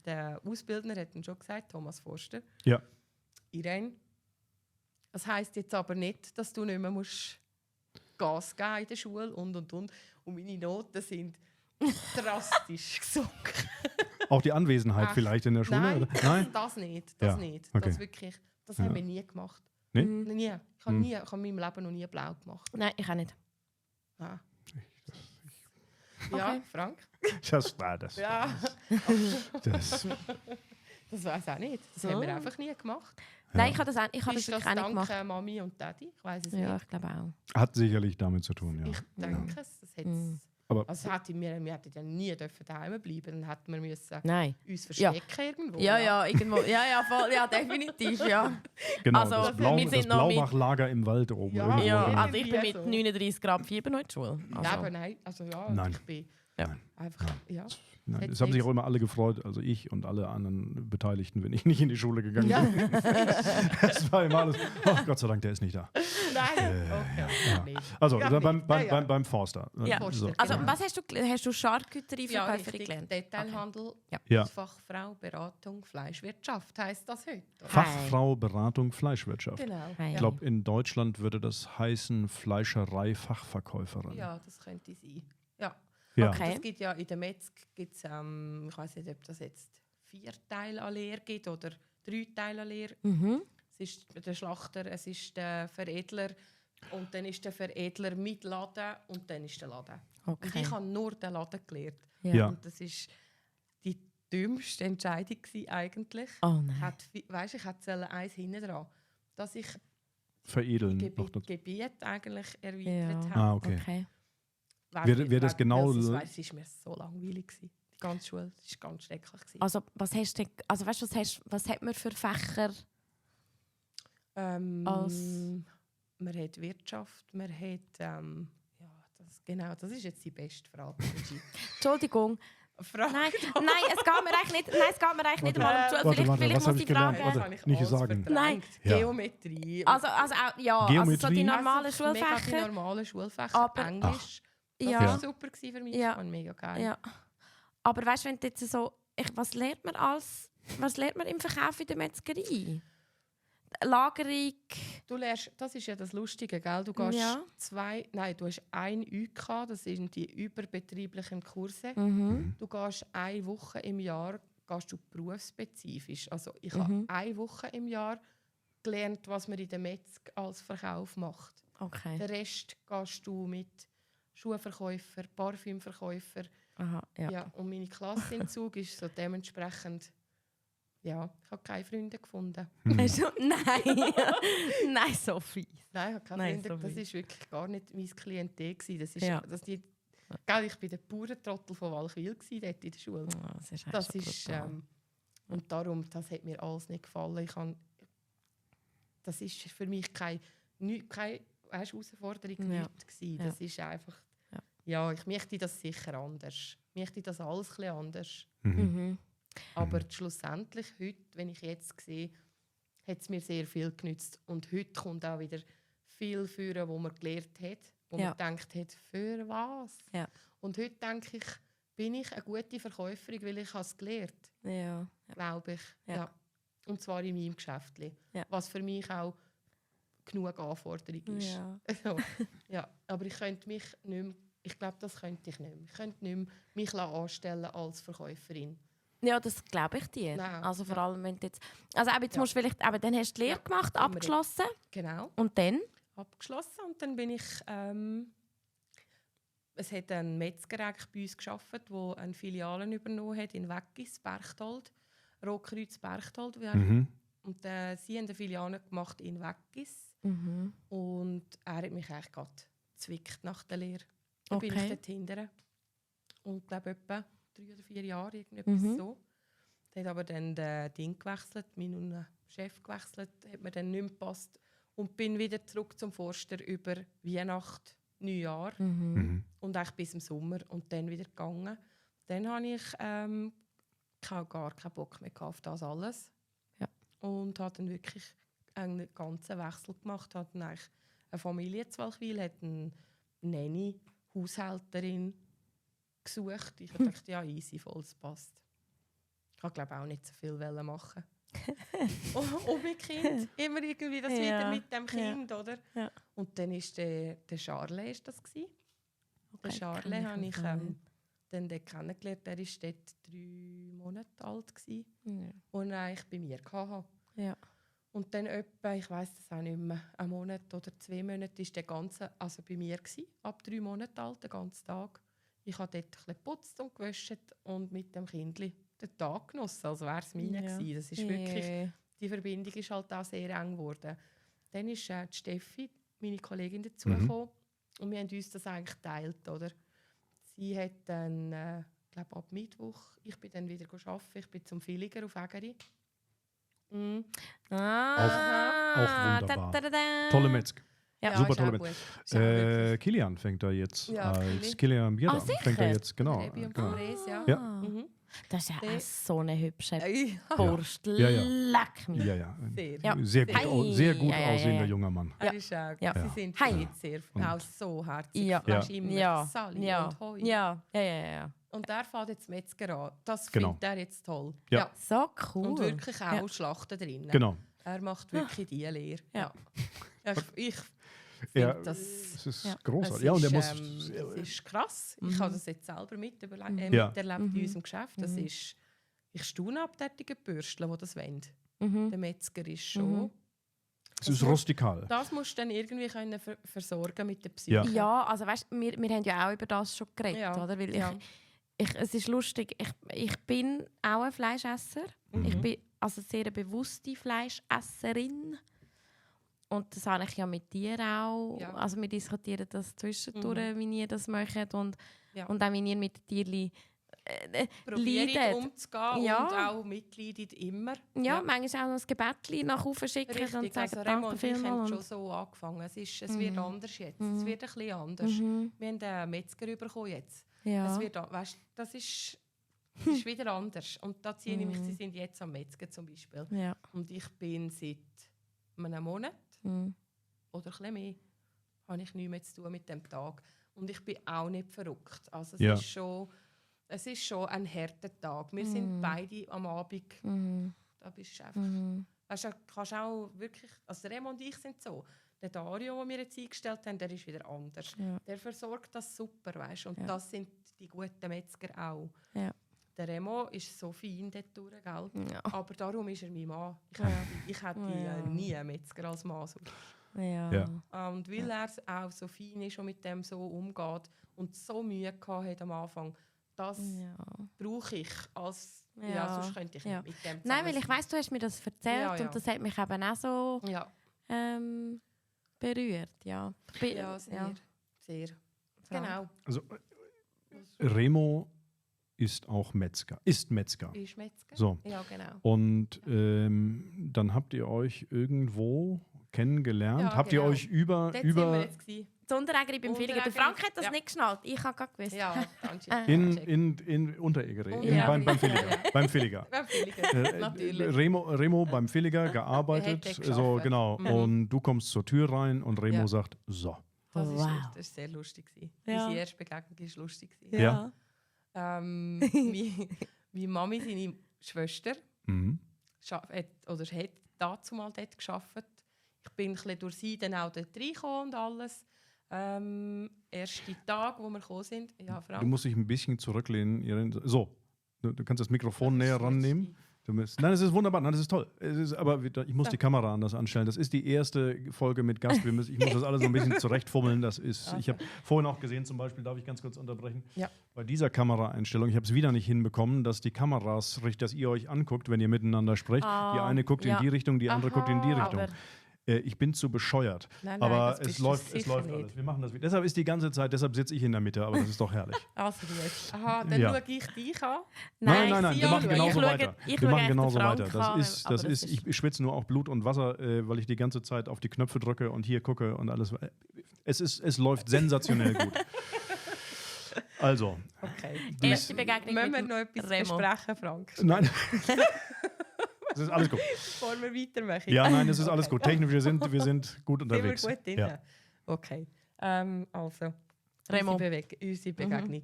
Der Ausbildner hat dann schon gesagt, Thomas Forster. Ja. Irene, das heisst jetzt aber nicht, dass du nicht mehr musst Gas geben in der Schule und. Und meine Noten sind drastisch gesunken. Auch die Anwesenheit Ach, vielleicht in der Schule? Nein, oder? Nein? das nicht. Ja, Nicht. okay. Das Ja. haben wir nie gemacht. Nee? Nie. Ich habe in meinem Leben noch nie blau gemacht. Nein, ich auch nicht. Ah. Ja, Okay. Frank? Das war das. Ja, das. das weiß auch nicht. Das haben wir einfach nie gemacht. Nein, ich habe das Ist wirklich das auch nicht dank gemacht. Mami und Daddy? Ich weiß es Ja, nicht. ich glaube auch. Hat sicherlich damit zu tun, ja. Ich denke es. Das hätt's, Aber also wir hätten ja nie daheim bleiben. Dann hätten wir müssen Nein. uns verstecken irgendwo. Ja, irgendwo. Ja, voll. Ja, definitiv, ja. genau, Also, das, Blau, wir das sind noch mit- Blaumachlager im Wald oben. Ja, irgendwo. Ja, Ja. also ich bin mit Irgendwie so. 39 Grad Fieber noch in der Schule. Nein, Also, aber nein. Also ja, Nein. ich bin Ja. einfach, ja. Nein, Hätte es haben sich nichts. auch immer alle gefreut, also ich und alle anderen Beteiligten, wenn ich nicht in die Schule gegangen Ja. bin. Es war immer alles, oh, Gott sei Dank, der ist nicht da. Nein, okay. ja. Nicht. Also Ja, beim, nicht. beim, Ja, beim, beim Forster. Ja. So. also Genau. was hast du Charcuterie-Verkäuferin richtig. gelernt? Detailhandel, Ja. als Fachfrau, Beratung, Fleischwirtschaft heisst das heute. oder? Fachfrau Beratung Fleischwirtschaft. Genau. Hi. Ich Ja. glaube, in Deutschland würde das heißen Fleischerei-Fachverkäuferin. Ja, das könnte sein. Ja. Ja. Okay. Es gibt ja in der Metzg, gibt's, ich weiß nicht, ob das jetzt 4 Teile an Lehre gibt oder 3 Teile an Lehre. Mhm. Es ist der Schlachter, es ist der Veredler und dann ist der Veredler mit Laden und dann ist der Laden. Und Okay. ich habe nur den Laden gelernt. Ja. Und das ist die dümmste Entscheidung gewesen, eigentlich. Oh nein. Ich hätte eins hinten dran, dass ich Veredeln. die Noch dazu. Gebiet eigentlich erweitert Ja. habe. Ah, okay. Okay. Wer das genau- Es war mir so langweilig gewesen. Die ganze Schule, das war ganz schrecklich gewesen. Also was hast du denn, also weißt du, was hat man für Fächer? als- Man hat Wirtschaft, man hat das ist jetzt die beste Frage. Regie. Entschuldigung. Frage. Nein, es geht mir eigentlich nicht einmal um die Schule. Warte, Vielleicht, warte, vielleicht was hab muss ich ich fragen. gelernt? Warte. Das habe ich nicht alles sagen. verdrängt. Nein. Ja. Geometrie. Also auch, ja, also so Geometrie. die normalen Also mega die Schulfächer. normalen Schulfächer. Aber- Englisch. Das Ja. war super gewesen für mich. Ja. Ich fand mega geil. Ja. Aber weißt du, wenn du jetzt so, was lernt man im Verkauf in der Metzgerei? Lagerung. Du lernst, das ist ja das Lustige, gell? Du gehst Ja. du hast ein UK, das sind die überbetrieblichen Kurse. Mhm. Du gehst eine Woche im Jahr gehst du berufsspezifisch. Also ich Mhm. habe eine Woche im Jahr gelernt, was man in der Metzg als Verkauf macht. Okay. Den Rest gehst du mit Schuhverkäufer, Parfümverkäufer. Aha, ja. Ja. Und meine Klasse im Zug ist so dementsprechend. Ja, ich habe keine Freunde gefunden. Hast du- Nein. Nein, so fies. Nein, ich habe keine Nein, Freunde. so Das wild. war wirklich gar nicht mein Klientel gewesen. Das ist, Ja. das die, gell, ich war der pure Trottel von Walchwil gewesen, dort in der Schule. Oh, das ist, Das eigentlich ist, schon brutal. und darum, das hat mir alles nicht gefallen. Das ist für mich keine Herausforderung Ja. nicht gewesen. Ja. Das ist einfach, Ja. ja, ich möchte das sicher anders. Ich möchte das alles ein bisschen anders. Mhm. Aber schlussendlich, heute, wenn ich jetzt sehe, hat es mir sehr viel genützt. Und heute kommt auch wieder viel führen, wo man gelernt hat, wo Ja. man gedacht hat, für was? Ja. Und heute denke ich, bin ich eine gute Verkäuferin, weil ich es gelernt habe. Ja. Glaube ich. Ja. Ja. Und zwar in meinem Geschäft. Ja. Was für mich auch genug Anforderung ist. Ja. So. Ja. Aber ich könnte mich nicht mehr, ich glaube, das könnte ich nicht mehr. Ich könnte nicht mehr mich anstellen als Verkäuferin. Ja, das glaube ich dir. Nein, Also vor ja. allem, wenn du jetzt... Also eben, jetzt Ja. musst du vielleicht... Eben, dann hast du die Lehre Ja, gemacht, unbedingt. abgeschlossen. Genau. Und dann? Abgeschlossen. Und dann bin ich... es hat ein Metzger eigentlich bei uns gearbeitet, der eine Filiale übernommen hat in Weggis, Berchtold. Rotkreuz Berchtold. Mhm. Und sie haben eine Filiale gemacht in Weggis. Mhm. Und er hat mich eigentlich gerade gezwickt nach der Lehre. Dann bin ich Okay. dort hinterher. Und glaube etwa 3 oder 4 Jahre, irgendetwas Mhm. so. Dann hat aber dann der Ding gewechselt, mein Chef gewechselt, hat mir dann nicht mehr gepasst. Und bin wieder zurück zum Forster über Weihnachten Neujahr und eigentlich bis im Sommer und dann wieder gegangen. Dann habe ich gar keinen Bock mehr auf das alles. Ja. Und habe dann wirklich einen ganzen Wechsel gemacht. Habe dann eigentlich eine Familie zu Walchwil, hat eine Nanny, Haushälterin gesucht. Ich dachte, ja, easy, voll, das passt. Ich wollte auch nicht so viel machen. Und mit Kind, immer irgendwie das wieder mit dem Kind, oder? Ja. Und dann war der Charles das gewesen. Okay, den Charles habe ich dann kennengelernt. Er war dort 3 Monate alt gewesen, und er eigentlich bei mir hatte. Ja. Und dann etwa, ich weiss das auch nicht mehr, 1 Monat oder 2 Monate war der ganze, also bei mir gewesen, ab 3 Monate alt, den ganzen Tag. Ich habe dort ein bisschen geputzt und gewaschen und mit dem Kindli den Tag genossen, als wäre es meine gewesen. Das ist wirklich, die Verbindung ist halt auch sehr eng geworden. Dann ist die Steffi, meine Kollegin, dazugekommen und wir haben uns das eigentlich geteilt, oder? Sie hat dann, glaube ab Mittwoch, ich bin dann wieder arbeiten, ich bin zum Villiger auf Ägeri. Auch wunderbar. Tolle Metzger. Ja, super tolle Metzger. Kilian fängt da jetzt als Kilian Bierda. Fängt da jetzt, genau. Ja. Das ist ja so eine hübsche Wurst. Ja. Leck mich. Ja. Sehr gut aussehender junger Mann. Er ist auch gut. Sie sind sehr auch so herzig. Ja. Immer Sally und Heu. Ja. Und er fährt jetzt Metzger an. Das findet er jetzt toll. Ja. So cool. Und wirklich auch Schlachten drin. Genau. Er macht wirklich die Lehre. Ja. Ich Ja, das ist großartig. Ja, und das ist krass. Ich habe das jetzt selber miterlebt in unserem Geschäft. Das ist, ich staune ab derartigen Bürstchen, die das wollen. Der Metzger ist schon... Es ist rustikal. Das musst du dann irgendwie können versorgen mit der Psyche. Ja, also weißt, wir haben ja auch über das schon geredet, oder? Weil es ist lustig, ich bin auch ein Fleischesser. Ich bin also sehr eine bewusste Fleischesserin. Und das habe ich ja mit dir auch. Ja. Also wir diskutieren das zwischendurch, wie ihr das möchtet. Und auch wie ihr mit den Tierchen probiert umzugehen und auch mitleidet immer. Ja, manchmal auch noch ein Gebättchen nach oben schicken. Richtig, und sagen, also Remo und ich haben schon so angefangen. Es wird anders jetzt. Es wird ein bisschen anders. Wir haben einen Metzger bekommen jetzt. Ja. Es wird, weißt, das ist wieder anders. Und da ziehe ich mich, sie sind jetzt am Metzger zum Beispiel. Ja. Und ich bin seit einem Monat oder ein bisschen mehr, habe ich nichts mehr zu tun mit dem Tag. Und ich bin auch nicht verrückt. Also es ist schon ein harter Tag. Wir sind beide am Abend. Da bist du einfach... kannst auch wirklich... Also Remo und ich sind so. Der Dario, den wir jetzt eingestellt haben, der ist wieder anders. Ja. Der versorgt das super, weißt? Und das sind die guten Metzger auch. Ja. Der Remo ist so fein dort durch, gell? Ja. Aber darum ist er mein Mann. Ich hätte nie einen Metzger als Mann. So. Ja. Und weil er auch so fein ist und mit dem so umgeht und so Mühe hat am Anfang, das brauche ich als... Ja, sonst könnte ich nicht mit dem Nein, weil ich weiss, du hast mir das erzählt und das hat mich eben auch so berührt. Ja, sehr. Genau. Also, Remo ist auch Metzger. Ist Metzger. Ist Metzger? So. Ja, genau. Und dann habt ihr euch irgendwo kennengelernt? Ja, habt ihr euch über sind wir jetzt gewesen. Sonderägeri beim Villiger. Der Frank hat das nicht geschnallt. Ich habe gerade gewusst. Ja, in Unteregeri. Beim Villiger. Beim Villiger. Natürlich. Remo beim Villiger gearbeitet. So, genau. Und du kommst zur Tür rein und Remo sagt, so. Das war sehr lustig. Unsere erste Begegnung war lustig. Ja. Meine Mami, seine Schwester, hat dazumal dort gearbeitet. Ich bin ein bisschen durch sie dann auch dort reingekommen und alles. Erste Tag, wo wir gekommen sind. Ja, Frank. Du musst dich ein bisschen zurücklehnen. So, du kannst das Mikrofon näher rannehmen. Nein, es ist wunderbar, nein, das ist toll. Aber ich muss die Kamera anders anstellen. Das ist die erste Folge mit Gast. Ich muss das alles so ein bisschen zurechtfummeln. Ich habe vorhin auch gesehen, zum Beispiel, darf ich ganz kurz unterbrechen, bei dieser Kameraeinstellung, ich habe es wieder nicht hinbekommen, dass die Kameras, dass ihr euch anguckt, wenn ihr miteinander sprecht. Die eine guckt in die Richtung, die andere guckt in die Richtung. Ich bin zu bescheuert. Nein, aber es läuft alles. Wir machen das. Deshalb deshalb sitze ich in der Mitte, aber das ist doch herrlich. Also jetzt. Aha, dann schaue ich dich an. Nein, wir machen genauso weiter. Wir machen genauso weiter. Ich schwitze nur auch Blut und Wasser, weil ich die ganze Zeit auf die Knöpfe drücke und hier gucke und alles. Es läuft sensationell gut. Also. Okay. Erste Begegnung Müssen wir mit noch etwas Remo. besprechen, Frank? Nein. Es ist alles gut. Bevor wir weitermachen. Ja, nein, es ist alles Okay. gut. Technisch, wir sind gut Sind wir unterwegs. gut drin? Ja. Okay. Also, Remo. unsere Begegnung.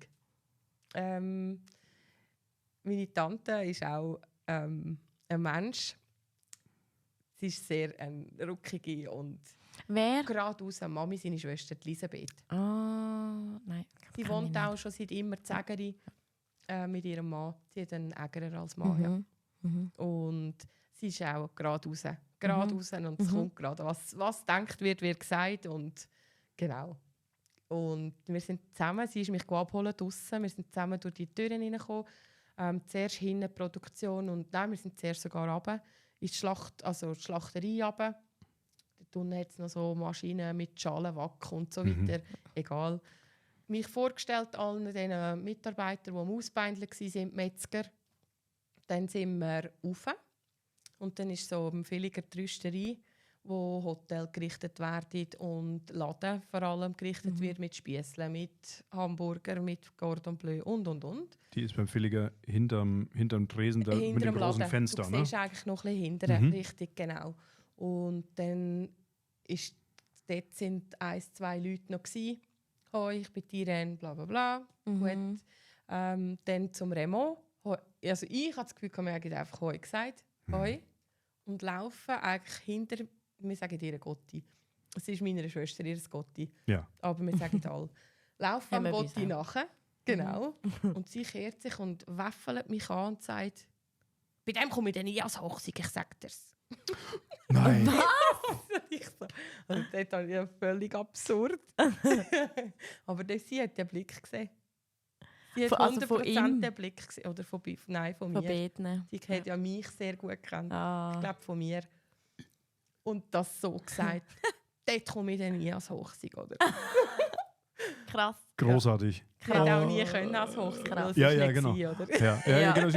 Meine Tante ist auch ein Mensch. Sie ist sehr ruckige und Wer? geradeaus Mami, seine Schwester Elisabeth. Nein. Sie kenn wohnt ich auch schon seit immer in Ägeri mit ihrem Mann. Sie hat einen Ägerer als Mann. nicht. Ja. Mhm. Und sie ist auch geradeaus. Geradeaus und es kommt gerade. Was gedacht wird, wird gesagt. Und genau. Und wir sind zusammen, sie ist mich abholen draussen. Wir sind zusammen durch die Türen hineingekommen. Zuerst hinten die Produktion und nein, wir sind zuerst sogar runter in die die Schlachterei runter. Dort unten hat es noch so Maschinen mit Schalen, Wack und so weiter. Egal. Mich vorgestellt allen den Mitarbeitern, die am Ausbeindeln waren, Metzger. Dann sind wir rauf. Und dann ist so ein Villiger die Rüsterei, wo Hotel gerichtet werden und Laden vor allem gerichtet wird mit Spiesseln, mit Hamburger, mit Cordon Bleu und. Die ist beim Filliger hinterm Tresen da, mit Hinter dem dem großen Laden. Fenster. Du Ne? siehst eigentlich noch ein bisschen hinterher, richtig, genau. Und dann ist dort sind 1, 2 Leute noch gsi. Hoi, ich bin Irene, bla bla bla. Gut. Dann zum Remo. Hoi. Also ich hatte das Gefühl, wir haben einfach Hoi gesagt. Hoi. Und laufen eigentlich hinter, wir sagen ihr Gotti. Es ist meiner Schwester ihr Gotti. Ja. Aber wir sagen alle. Laufen am Haben wir Gotti nachher. Genau. Und sie kehrt sich und wäffelt mich an und sagt, bei dem komme ich dann nie als Hochsieg, ich sag dir's. Nein. Ich so. Also das ist ja völlig absurd. Aber sie hat den Blick gesehen. Sie hat Also von 100% ihm? den Blick gesehen. Oder von mir. Von beiden. Sie hat ja mich sehr gut gekannt. Ah. Ich glaube von mir. Und das so gesagt. Dort komme ich dann nie als Hochsieg, oder? Krass. Großartig. Ich hätte auch nie können als Hochsieg, weil es Ja, ist ja, nicht genau. gewesen, oder? Ja, genau.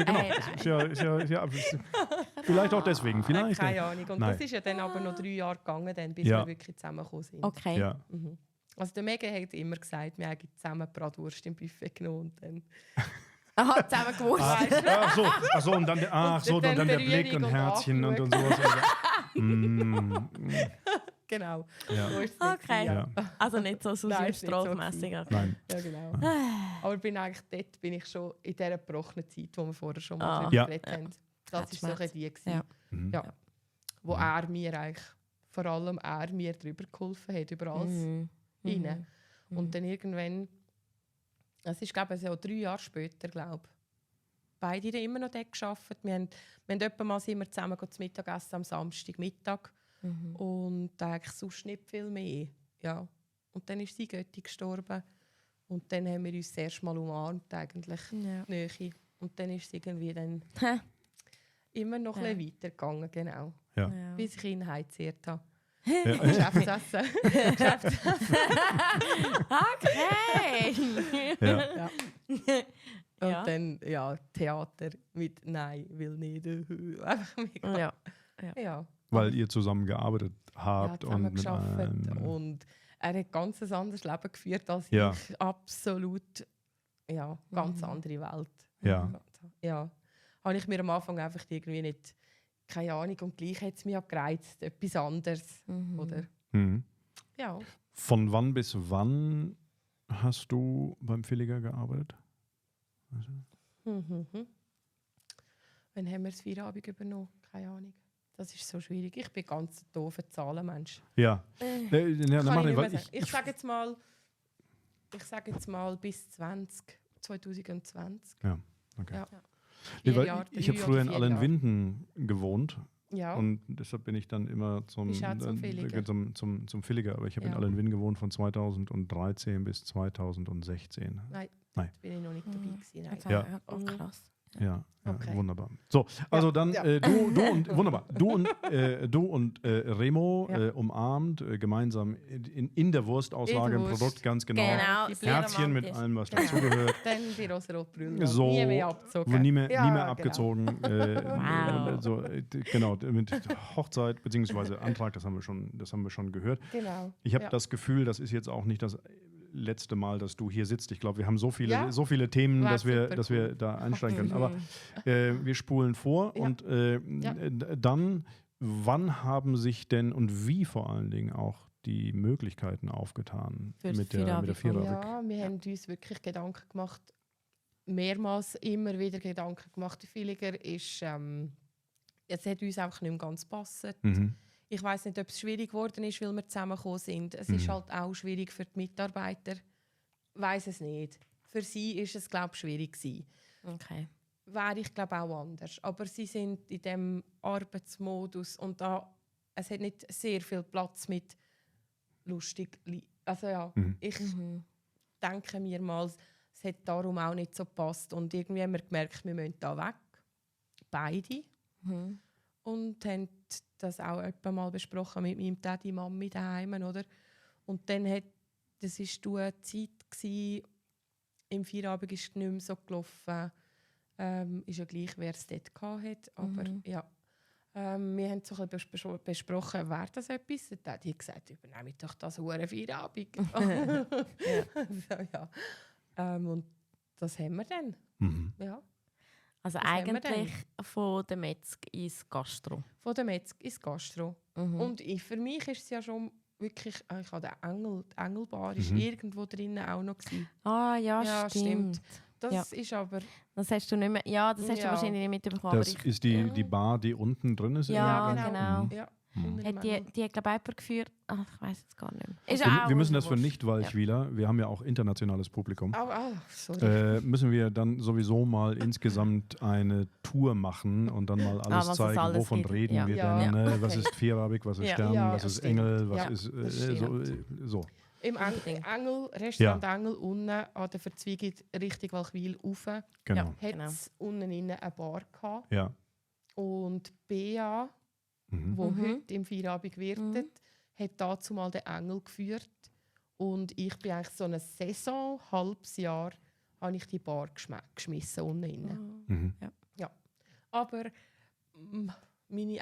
Ja. Vielleicht auch deswegen. Vielleicht. Keine Ahnung. Und Nein. das ist ja dann aber noch 3 Jahre gegangen, dann, bis Ja. wir wirklich zusammengekommen sind. Okay. Ja. Also der Megan hat immer gesagt, wir haben zusammen Bratwurst im Buffet genommen. Und dann Aha, zusammen gewusst. Ach so, und dann der, Und dann der Blick Berührung und und Herzchen und sowas. genau. Ja. So ist es nicht Okay. gewesen, Ja. Also nicht so Nein, ist nicht so Strolf-mässig. Nein. Ja, genau. Aber dort bin ich schon in dieser gebrochenen Zeit, die wir vorher schon mal Ah. drüber Ja. geredet haben. Das war so Schmerz. ein die. gewesen. Ja. Ja. Wo er mir eigentlich, vor allem er mir drüber geholfen hat, über alles rein. Und dann irgendwann, es ist glaube ich so 3 Jahre später, glaube ich, beide haben immer noch dort gearbeitet. Wir haben etwa mal sind wir zusammen zum Mittagessen am Samstagmittag und eigentlich sonst nicht viel mehr. Ja. Und dann ist sie Götti gestorben und dann haben wir uns das erste Mal umarmt, eigentlich, Ja. Nähe. Und dann ist es irgendwie dann immer noch ein bisschen weitergegangen, genau. Ja. Bis ich ihn heimgezehrt habe. Ja. Geschäftsessen. Okay. Ja. Ja. Und Ja. dann Theater mit Nein, will nicht. Einfach mega. Ja. Ja. Weil ihr zusammen gearbeitet habt. zusammen und mit gearbeitet einem, und er hat ganz ein anderes Leben geführt als Ja. ich. Absolut, ganz andere Welt. Ja. Ja. Habe ich mir am Anfang einfach irgendwie nicht, keine Ahnung, und gleich hat es mich auch gereizt, etwas anderes. Oder? Ja. Von wann bis wann hast du beim Villiger gearbeitet? Wann haben wir das Feierabend übernommen? Keine Ahnung. Das ist so schwierig. Ich bin ganz ein doofer Zahlenmensch. Ja. Kann Dann ich mach nicht ich, mehr weil sagen. Ich sage jetzt mal bis 2020. Ja, okay. Ja. Nee, 4 weil Jahre, ich 3 habe früher in oder 4 Jahre. Allenwinden gewohnt Ja. und deshalb bin ich dann immer zum Bist auch zum Villiger? zum Villiger. Aber ich habe in Ja. Allenwinden gewohnt von 2013 bis 2016. Nein, Nein. bin ich noch nicht dabei gewesen. Nein. Okay. Ja. Oh, krass. Ja, Okay. wunderbar. So, also dann du und Remo Ja. umarmt, gemeinsam in der Wurstauslage In im der Produkt, ganz genau. Genau, Die sehr Herzchen mit romantisch. allem, was Genau. dazugehört. Dann die Rosarot-Brille. So, Nie mehr abgezogen. nie mehr Ja, abgezogen. Wow. Genau, mit Hochzeit bzw. Antrag, das haben wir schon gehört. Genau. Ich habe Ja. das Gefühl, das ist jetzt auch nicht das letzte Mal, dass du hier sitzt. Ich glaube, wir haben so viele Ja. Themen, War dass wir super da einsteigen können. Mhm. Aber wir spulen vor Ja. und Ja. dann, wann haben sich denn und wie vor allen Dingen auch die Möglichkeiten aufgetan Für mit die der Vierabend? Ja, wir haben uns wirklich Gedanken gemacht, mehrmals immer wieder Gedanken gemacht. Die Villiger ist, es hat uns einfach nicht mehr ganz gepasst. Mhm. Ich weiß nicht, ob es schwierig geworden ist, weil wir zusammengekommen sind. Es ist halt auch schwierig für die Mitarbeiter. Weiß es nicht. Für sie ist es, glaube ich, schwierig gewesen. Okay. Wäre ich, glaube auch anders. Aber sie sind in dem Arbeitsmodus und es hat nicht sehr viel Platz mit lustig. Also ja, ich denke mir mal, es hat darum auch nicht so gepasst. Und irgendwie haben wir gemerkt, wir müssen da weg. Beide. Mhm. Und haben das auch etwa mal besprochen mit meinem Daddy, Mami daheim, oder? Und dann das war eine Zeit gewesen, im Feierabend ist es nicht mehr so gelaufen. Ist ja gleich, wer es dort hatte. Aber ja, wir haben so ein bisschen besprochen, wäre das etwas? Und dann hat er gesagt, übernehme ich doch das hure Feierabend. So, ja. Und das haben wir dann. Mhm. Ja. Also Was haben wir eigentlich von der Metzg ins Gastro. Von der Metzg ins Gastro. Mhm. Und für mich ist es ja schon wirklich, ich habe die Engelbar ist irgendwo drinnen auch noch gewesen. Ah ja, Ja, stimmt. Das ist aber... Das hast du nicht mehr. Ja, das hast du Ja. wahrscheinlich nicht mitbekommen. Das ist die Bar, die unten drin ist? Ja, irgendwie? genau. Ja, Hat die glaube ich, jemand geführt? Ach, ich weiß es gar nicht mehr. Ist Wir, auch wir müssen das für wurscht. Nicht-Walchwiler, wir haben ja auch internationales Publikum, sorry. müssen wir dann sowieso mal insgesamt eine Tour machen und dann mal alles was es zeigen, alles wovon gibt. reden Ja. wir Ja. denn, Ja. was ist Vierabig, was ist Ja. Stern, Ja, was das ist stimmt. Engel, was Ja, ist das so. Im Unbedingt. Restaurant Engel unten an der Verzweigung Richtung Walchwil rauf, Genau. hat es unten innen eine Bar gehabt. Ja. Und Bea, Mhm. wo heute im Feierabend wirtet, hat dazu mal den Engel geführt. Und ich bin eigentlich so eine Saison, halbes Jahr, habe ich die Bar geschmissen unten innen. Mhm. Aber meine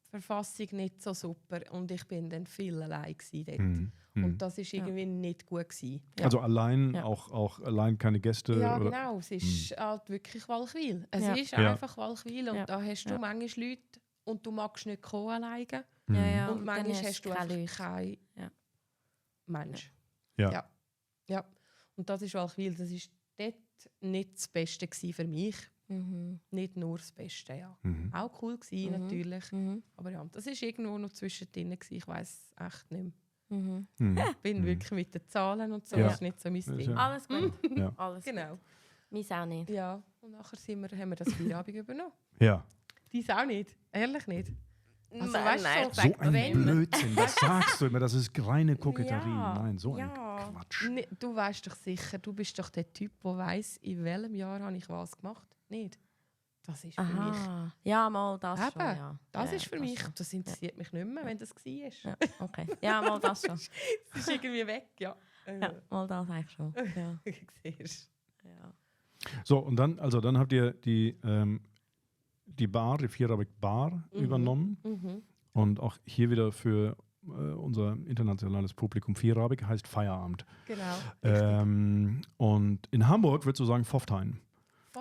Verfassung nicht so super und ich bin dann viel allein dort. Mhm. Mhm. Und das war irgendwie nicht gut gewesen. Ja. Also allein, Ja. auch allein keine Gäste? Ja, oder? genau. Es ist halt wirklich Walchwil. Es Ja. ist Ja. einfach Walchwil und Ja. da hast du Ja. manchmal Leute und du magst nicht kommen alleine. Mhm. Ja, ja. Und dann manchmal hast du keine einfach Leute. keinen Ja. Mensch. Ja. Ja. Ja. Und das ist Walchwil. Das war dort nicht das Beste gewesen für mich. Mhm. Nicht nur das Beste, ja. Mhm. Auch cool gewesen, natürlich. Mhm. Aber ja, das war irgendwo noch zwischendrin. Ich weiß echt nicht mehr. Mhm. Mhm. Ich bin wirklich mit den Zahlen und so. Ja. Das ist nicht so mein Das ist Ding. ja- Alles gut. Ja. Alles Genau. gut. Meins auch nicht. Ja, und nachher haben wir das Feierabend übernommen. Ja. Dies auch nicht. Ehrlich nicht. Also, Nein, weißt nein, du, So sag, ein wenn- Blödsinn, was sagst du immer? Das ist reine Koketterie. Ja. Nein, so Ja. ein Quatsch. Du weißt doch sicher, du bist doch der Typ, der weiss, in welchem Jahr habe ich was gemacht. Nicht? Das ist für mich. Aha. Ja, mal das schon. Eben, Ja. Das Ja, ist für das mich. schon. Das interessiert mich nicht mehr, wenn das war. Ja, okay. Ja, mal das schon. Das ist irgendwie weg, ja. Ja, mal das eigentlich schon. Ja. Siehst Ja. So, und dann habt ihr die Bar, die Vierabig Bar übernommen. du? Mhm. Und auch hier wieder für unser internationales Publikum Vierabig heißt Feierabend. Genau. Und in Hamburg würdest du sagen Pfofftein.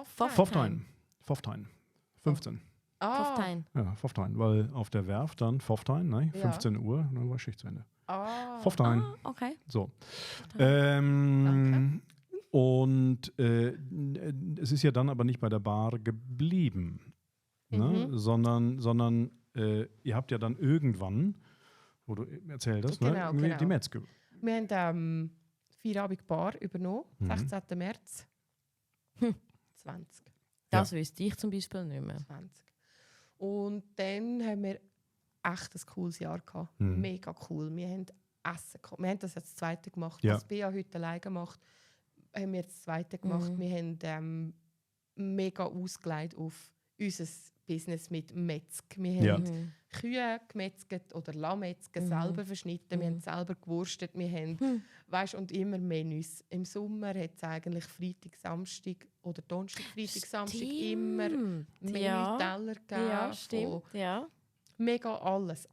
Pfofftein. Pfofftein. 15. Pfofftein. Ja, Pfofftein. Weil auf der Werft dann Pfofftein, ne? Ja. 15 Uhr, dann war Schicht zu Ende. Pfofftein. Pfofftein. Ah, okay. So. Danke. Und es ist ja dann aber nicht bei der Bar geblieben, ne? Sondern ihr habt ja dann irgendwann, wo du erzählt hast, ne? Genau, Irgendwie genau. die Metzger. Wir haben Feierabend Bar übernommen, 16. März 20. Das wüsste ich zum Beispiel nicht mehr. 20. Und dann haben wir echt ein cooles Jahr gehabt. Mhm. Mega cool. Wir haben Essen gehabt. Wir haben das jetzt das zweite gemacht. Ja. Was Bea heute alleine macht, haben wir jetzt das zweite gemacht. Wir haben mega ausgelegt auf unser Business mit Metzg. Wir Ja. haben Kühe gemetzget oder Lammmetzgen selber verschnitten, wir haben selber gewurstet, wir haben, weißt, und immer Menüs. Im Sommer hat es eigentlich Freitag, Samstag oder Donnerstag, Freitag, Samstag immer Menüteller gegeben. Ja, stimmt. von Ja. Mega alles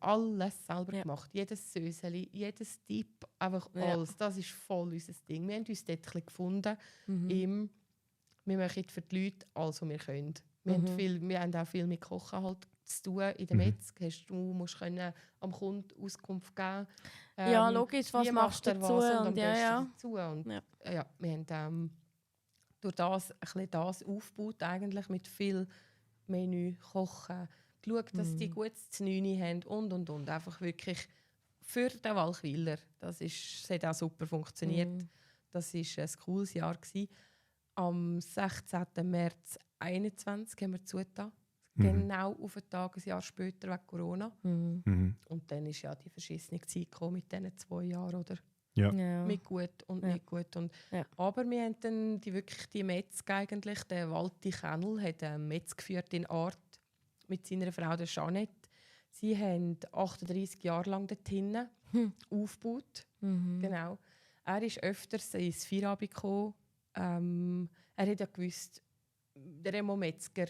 selber gemacht. Jedes Söseli, jedes Tipp, einfach alles. Das ist voll unser Ding. Wir haben uns dort ein bisschen gefunden. Wir machen für die Leute alles, was wir können. Wir haben auch viel mit Kochen halt zu tun. In der Metzg du musst können am Kunden Auskunft geben. Ja, logisch, was wie machst du macht er dazu? was und Und am besten dazu. Und, Ja. wir haben durch das ein bisschen das aufgebaut, eigentlich mit viel Menü, Kochen, geschaut, dass die gutes Znüni haben und. Einfach wirklich für den Walchwiler. Das hat auch super funktioniert. Das war ein cooles Jahr. Am 16. März 2021 haben wir zugetan. Genau auf einen Tag, ein Jahr später, wegen Corona. Und dann ist ja die verschissene Zeit gekommen mit diesen 2 Jahren, oder? Ja. Mit gut und nicht gut. Und, aber wir haben dann die Metzg eigentlich, der Walti Kennel, hat eine Metzg geführt in Art mit seiner Frau, der Jeanette. Sie haben 38 Jahre lang dort hinten aufgebaut. Genau. Er ist öfters ins Feierabend gekommen. Er hat ja gewusst, der Remo Metzger,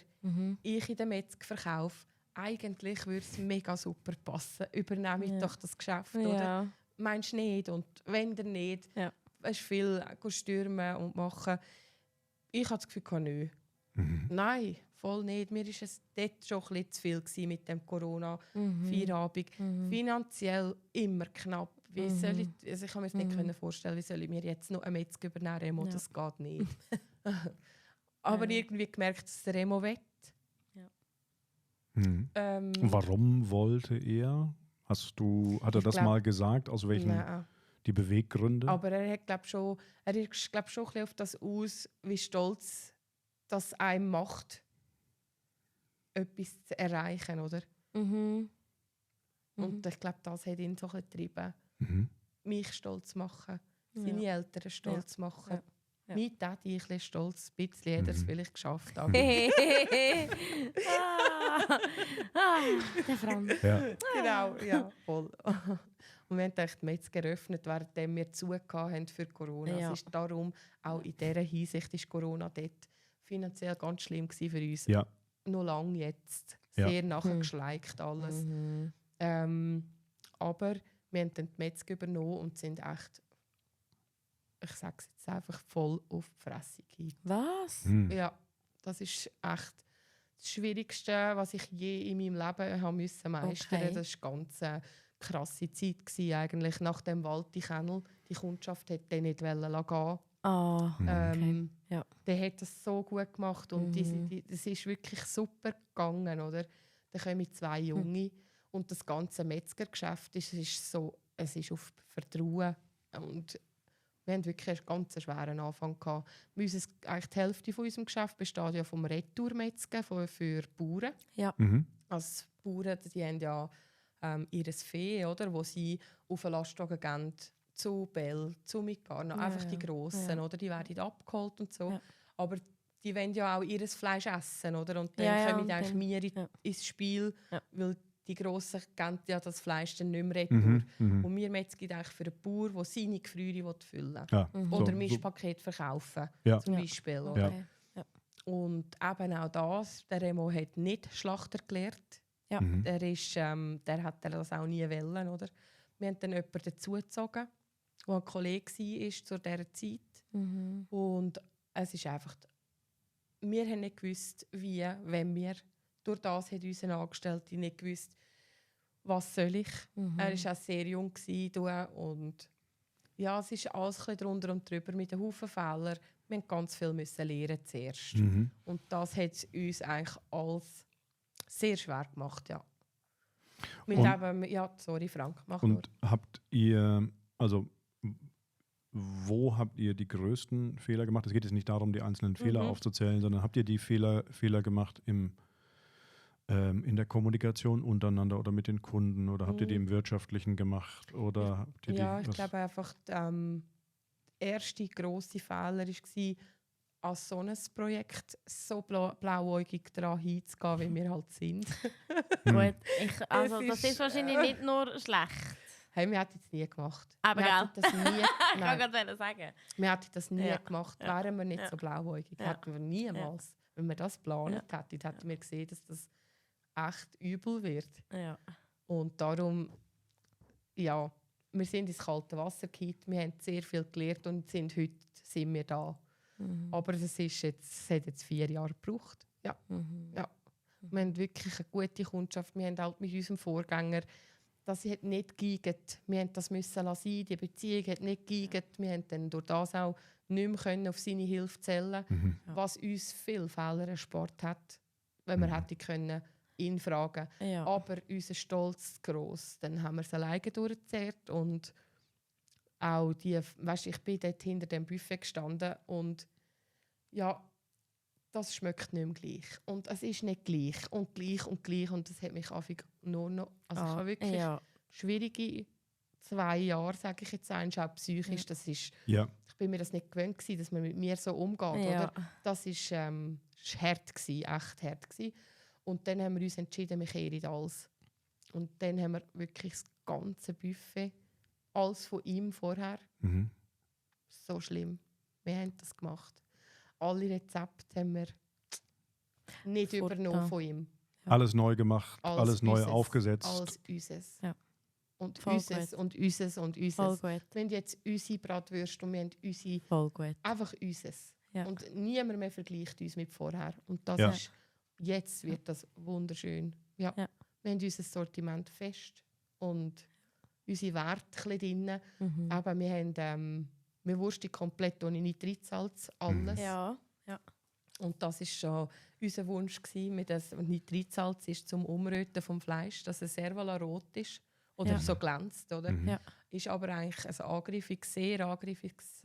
ich in den Metzgerverkauf, eigentlich würde es mega super passen. Übernehme ich doch das Geschäft, oder? Meinst du nicht? Und wenn der nicht, es ist viel stürmen und machen. Ich hatte das Gefühl, nö. Nein, voll nicht. Mir war es dort schon ein bisschen zu viel gewesen mit dem Corona-Feierabend. Finanziell immer knapp. Wie soll ich, also ich kann mir das nicht vorstellen, wie soll ich mir jetzt noch eine Metzger übernehmen, Remo? Das geht nicht. Aber irgendwie gemerkt, dass der Remo will. Warum wollte er? Hat er das mal gesagt? Aus welchen die Beweggründe? Aber er ist, glaube schon ein bisschen auf das aus, wie stolz das einem macht, etwas zu erreichen, oder? Und ich glaube, das hat ihn so ein bisschen getrieben. Mich stolz machen, seine Eltern stolz machen. Ja. Mein Daddy ein bisschen stolz, ein bisschen hat er es vielleicht geschafft. Aber der Franz. Ja. Genau, ja, voll. Und wir haben die Metzger geöffnet, während wir zugehört für Corona. Ja. Es ist darum, auch in dieser Hinsicht ist Corona dort finanziell ganz schlimm gewesen für uns. Ja. Noch lange jetzt. Sehr nachher geschleicht alles. Aber wir haben dann die Metzger übernommen und sind echt, ich sage es jetzt einfach, voll auf die Fresse gegangen. Was? Ja, das ist echt das Schwierigste, was ich je in meinem Leben haben müssen meistern. Okay. Das war eine ganz krasse Zeit gewesen, eigentlich. Nach dem Walti Kennel. Die Kundschaft wollte den nicht gehen. Okay. Der hat das so gut gemacht und das ist wirklich super gegangen, oder? Dann kommen 2 Junge und das ganze Metzgergeschäft es ist auf Vertrauen und wir hatten wirklich einen ganz schweren Anfang gehabt. Eigentlich die Hälfte von unserem Geschäft besteht ja vom Retourmetzgen für Bauern. Ja. Also Bauern, die haben ja ihr Vieh, oder, wo sie auf den Lastwagen gehen, zu Bell, zu Mikana, einfach die Grossen, oder, die werden abgeholt und so. Ja. Aber die wollen ja auch ihr Fleisch essen, oder? Und dann kommen eigentlich wir ins Spiel, weil die Grossen geben ja das Fleisch dann nicht mehr retour. Und wir metzgen eigentlich für einen Bauer, der seine Gefriere füllen will. Ja. Oder Mischpaket verkaufen, zum Beispiel. Ja. Okay. Und eben auch das, der Remo hat nicht Schlachter gelernt. Ja. Der hat das auch nie wollen, oder? Wir haben dann jemanden dazugezogen, der ein Kollege war zu dieser Zeit. Und es ist einfach, wir haben nicht gewusst, wenn wir, durch das hat unser Angestellter nicht gewusst, was soll ich. Er war auch sehr jung und ja, es ist alles ein bisschen drunter und drüber mit den Haufen Fehlern. Wir mussten ganz viel lernen zuerst. Und das hat uns eigentlich alles sehr schwer gemacht, ja. Sorry Frank, mach nur. Und habt ihr, also wo habt ihr die größten Fehler gemacht? Es geht jetzt nicht darum, die einzelnen Fehler aufzuzählen, sondern habt ihr die Fehler gemacht in der Kommunikation untereinander oder mit den Kunden oder habt ihr die im Wirtschaftlichen gemacht? Oder habt ihr ich glaube einfach, der erste grosse Fehler war, an so ein Projekt so blauäugig daran hinzugehen, wie wir halt sind. Gut, das ist wahrscheinlich nicht nur schlecht. Hey, wir hätten es nie gemacht. Aber wir hätten das nie, Ich kann gerade sagen. wir hätten das nie Ja. gemacht, Ja. wären wir nicht Ja. so blauäugig. Ja. Hätten wir niemals. Wenn wir das geplant hätten, hätten wir gesehen, dass das echt übel wird. Ja. Und darum, ja, wir sind ins kalte Wasser gefallen, wir haben sehr viel gelernt und heute sind wir da. Mhm. Aber es hat jetzt 4 Jahre gebraucht. Ja. Mhm. Ja. Wir haben wirklich eine gute Kundschaft. Wir haben halt mit unserem Vorgänger, das hat nicht geeignet. Wir mussten das müssen lassen. Die Beziehung hat nicht geeignet. Wir haben dann durch das auch nicht mehr können auf seine Hilfe zählen, was uns viel Fehler erspart hat, wenn wir hätten können ihn fragen. Ja. Aber unser Stolz gross. Dann haben wir es alleine durchgezehrt und auch die, weißt, ich bin dort hinter dem Buffet gestanden und ja, das schmeckt nicht mehr gleich. Und es ist nicht gleich und gleich und gleich und das hat mich einfach nur noch, also ich habe wirklich schwierige 2 Jahre, sage ich jetzt auch psychisch, das ist, ich bin mir das nicht gewöhnt gewesen, dass man mit mir so umgeht, oder? Das ist hart gewesen, echt hart gewesen. Und dann haben wir uns entschieden, wir kehren alles. Und dann haben wir wirklich das ganze Buffet, alles von ihm vorher, so schlimm. Wir haben das gemacht. Alle Rezepte haben wir nicht übernommen von ihm. Ja. Alles neu gemacht, alles neu aufgesetzt. Alles unseres. Ja. Und Voll unseres gut. und unseres und unseres. Voll gut. Wir haben jetzt unsere Bratwürste und wir haben unsere, Voll gut. einfach unseres. Ja. Und niemand mehr vergleicht uns mit vorher. Und das Ja. ist, jetzt wird das wunderschön. Ja. Ja. Wir haben unser Sortiment fest und unsere Werte drin. Mhm. Aber wir haben wir wursten komplett ohne Nitritsalz, alles. Ja. Und das war schon unser Wunsch gewesen, mit das Nitritsalz ist zum Umröten vom Fleisch, dass ein Servala rot ist oder so glänzt, oder? Ja. Ist aber eigentlich ein sehr angriffiges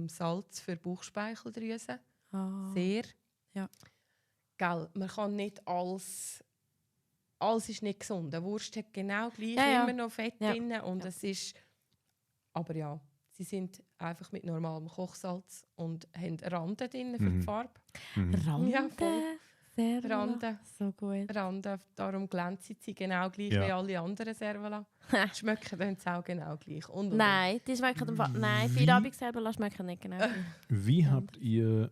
Salz für Bauchspeicheldrüse. Sehr. Ja. Gell, man kann nicht alles ist nicht gesund. Eine Wurst hat genau gleich immer noch Fett drin und es ist, aber ja, sie sind einfach mit normalem Kochsalz und haben Randen drin für die Farbe. Randen? Ja, voll. Sehr Randen. So gut. Randen, darum glänzen sie genau gleich Ja. wie alle anderen Servala. Schmecken dann auch genau gleich. Und. Nein, die schmecken im Fall. Nein, Feierabend schmecken nicht genau. Wie habt ihr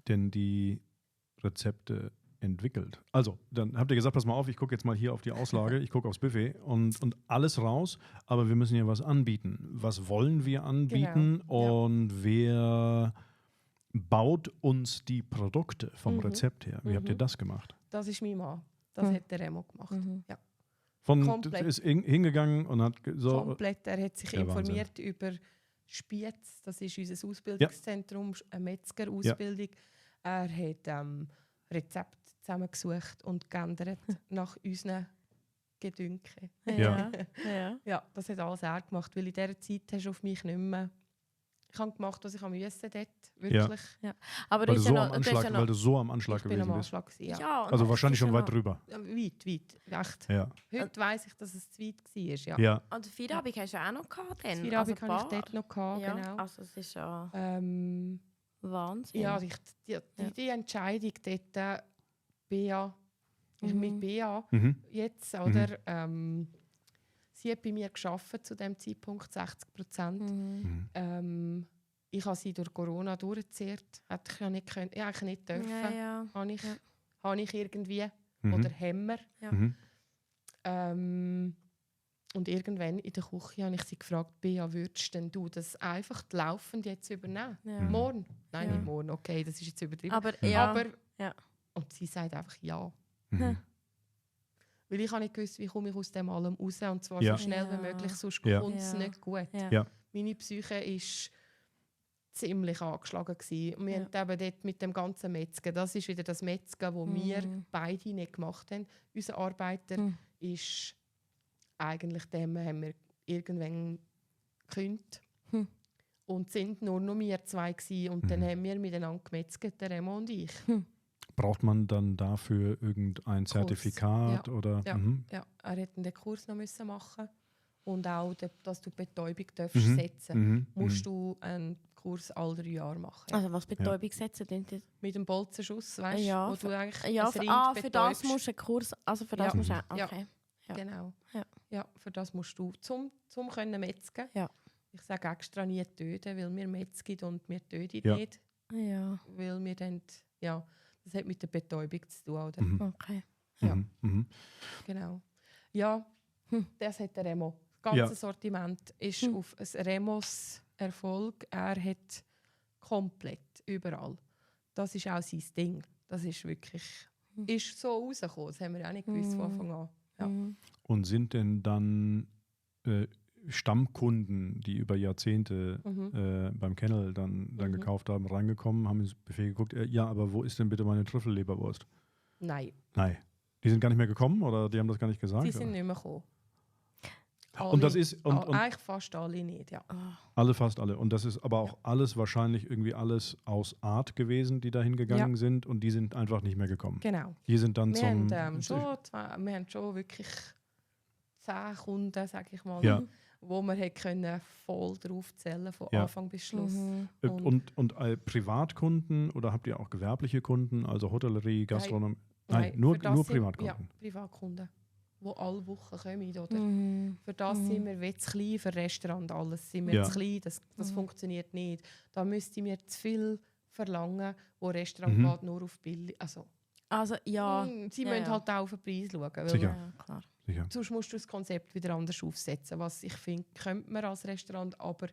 denn die Rezepte entwickelt? Also, dann habt ihr gesagt, pass mal auf, ich gucke jetzt mal hier auf die Auslage, ich gucke aufs Buffet und alles raus, aber wir müssen ja was anbieten. Was wollen wir anbieten und wer baut uns die Produkte vom Rezept her? Wie habt ihr das gemacht? Das ist mein Mann. Das hat der Remo gemacht. Ja. Komplett. Ist hingegangen und hat so... Komplett. Er hat sich Ja, informiert über Spiez, das ist unser Ausbildungszentrum, eine Metzger-Ausbildung. Er hat Rezepte zusammengesucht und geändert nach unseren Gedünken. Ja. Ja, das hat alles er gemacht, weil in dieser Zeit hast du auf mich nicht mehr... Ich habe gemacht, was ich musste dort, wirklich. Ja. Aber Weil du du so am Anschlag Ich bin gewesen am bist. Anschlag gewesen, ja. Ja, Also wahrscheinlich schon weit drüber. Weit, echt. Ja. Heute weiss ich, dass es zu weit war, ja. Ja. Und Feierabend hast du auch noch gehabt? Das Feierabend hatte ich dort noch gehabt, Ja, genau. also es ist ja Wahnsinn. Wahnsinn. Ja, die Entscheidung dort, Bea, mit Bea jetzt, oder? Sie hat bei mir gearbeitet zu dem Zeitpunkt 60%. Ich habe sie durch Corona durchgezehrt. Hätte ich ja nicht können, eigentlich nicht dürfen. Ja. Habe ich irgendwie. Oder Hämmer. Ja. Und irgendwann in der Küche habe ich sie gefragt, Bea, würdest denn du das einfach laufend jetzt übernehmen? Ja. Morgen? Nein, Ja. nicht morgen, okay, das ist jetzt übertrieben. Aber Und sie sagt einfach ja. Mhm. Weil ich habe nicht gewusst, wie komme ich aus dem allem raus und zwar Ja. so schnell wie Ja. möglich, sonst Ja. kommt es Ja. nicht gut. Ja. Meine Psyche war ziemlich angeschlagen gewesen. Und wir haben eben dort mit dem ganzen Metzgen, das ist wieder das Metzgen, das wir beide nicht gemacht haben. Unser Arbeiter ist eigentlich dem, haben wir irgendwann gekündigt. Und sind nur noch wir zwei gewesen. Und dann haben wir miteinander gemetzget, der Remo und ich. Braucht man dann dafür irgendein Zertifikat? Oder? Ja. Mhm. Ja, er hätte den Kurs noch machen. Und auch, dass du die Betäubung darfst setzen Mhm. musst du einen Kurs alle 3 Jahre machen. Also was Betäubung setzen? Mit dem Bolzenschuss, weißt du? Ja, Wo du eigentlich ja, ein Rind für das betäubst. musst du einen Kurs, also für das Ja. musst du auch, Ja. okay. Ja. Genau. Ja. Ja, für das musst du zum können metzgen. Ja. Ich sage extra nie töten, weil wir metzgen und wir töten Ja. nicht. Ja, Weil wir dann, ja, das hat mit der Betäubung zu tun, oder? Mhm. okay. Ja. Mhm. Mhm. Genau. Ja, das hat der Remo. Das ganze Ja. Sortiment ist auf ein Remos Erfolg. Er hat komplett überall. Das ist auch sein Ding. Das ist wirklich ist so rausgekommen. Das haben wir auch nicht gewusst von Anfang an. Ja. Mhm. Und sind denn dann Stammkunden, die über Jahrzehnte beim Kennel dann gekauft haben, reingekommen, haben ins Buffet geguckt, ja, aber wo ist denn bitte meine Trüffelleberwurst? Nein, Nein. Die sind gar nicht mehr gekommen oder die haben das gar nicht gesagt? die sind oder? nicht mehr gekommen. Und das ist und Eigentlich fast alle nicht, ja. fast alle. Und das ist aber auch alles wahrscheinlich irgendwie alles aus Art gewesen, die da hingegangen sind und die sind einfach nicht mehr gekommen. Genau. Die sind dann Wir zum. haben schon wirklich 10 Kunden, sage ich mal, Ja. wo wir können voll drauf zählen von Ja. Anfang bis Schluss. Und Privatkunden oder habt ihr auch gewerbliche Kunden, also Hotellerie, Gastronomie? Nein, nur für das sind- Privatkunden. Ja, Privatkunden, die alle Wochen kommen. Oder? Für das sind wir zu klein, für Restaurant alles sind wir Ja. zu klein, das funktioniert nicht. Da müsste mir zu viel verlangen, wo Restaurant geht nur auf billig. Also, Also ja. sie Ja, müssen ja. halt auch auf den Preis schauen. Weil Sicher. Ja, klar. Sicher. sonst musst du das Konzept wieder anders aufsetzen. Was ich finde, könnte man als Restaurant, aber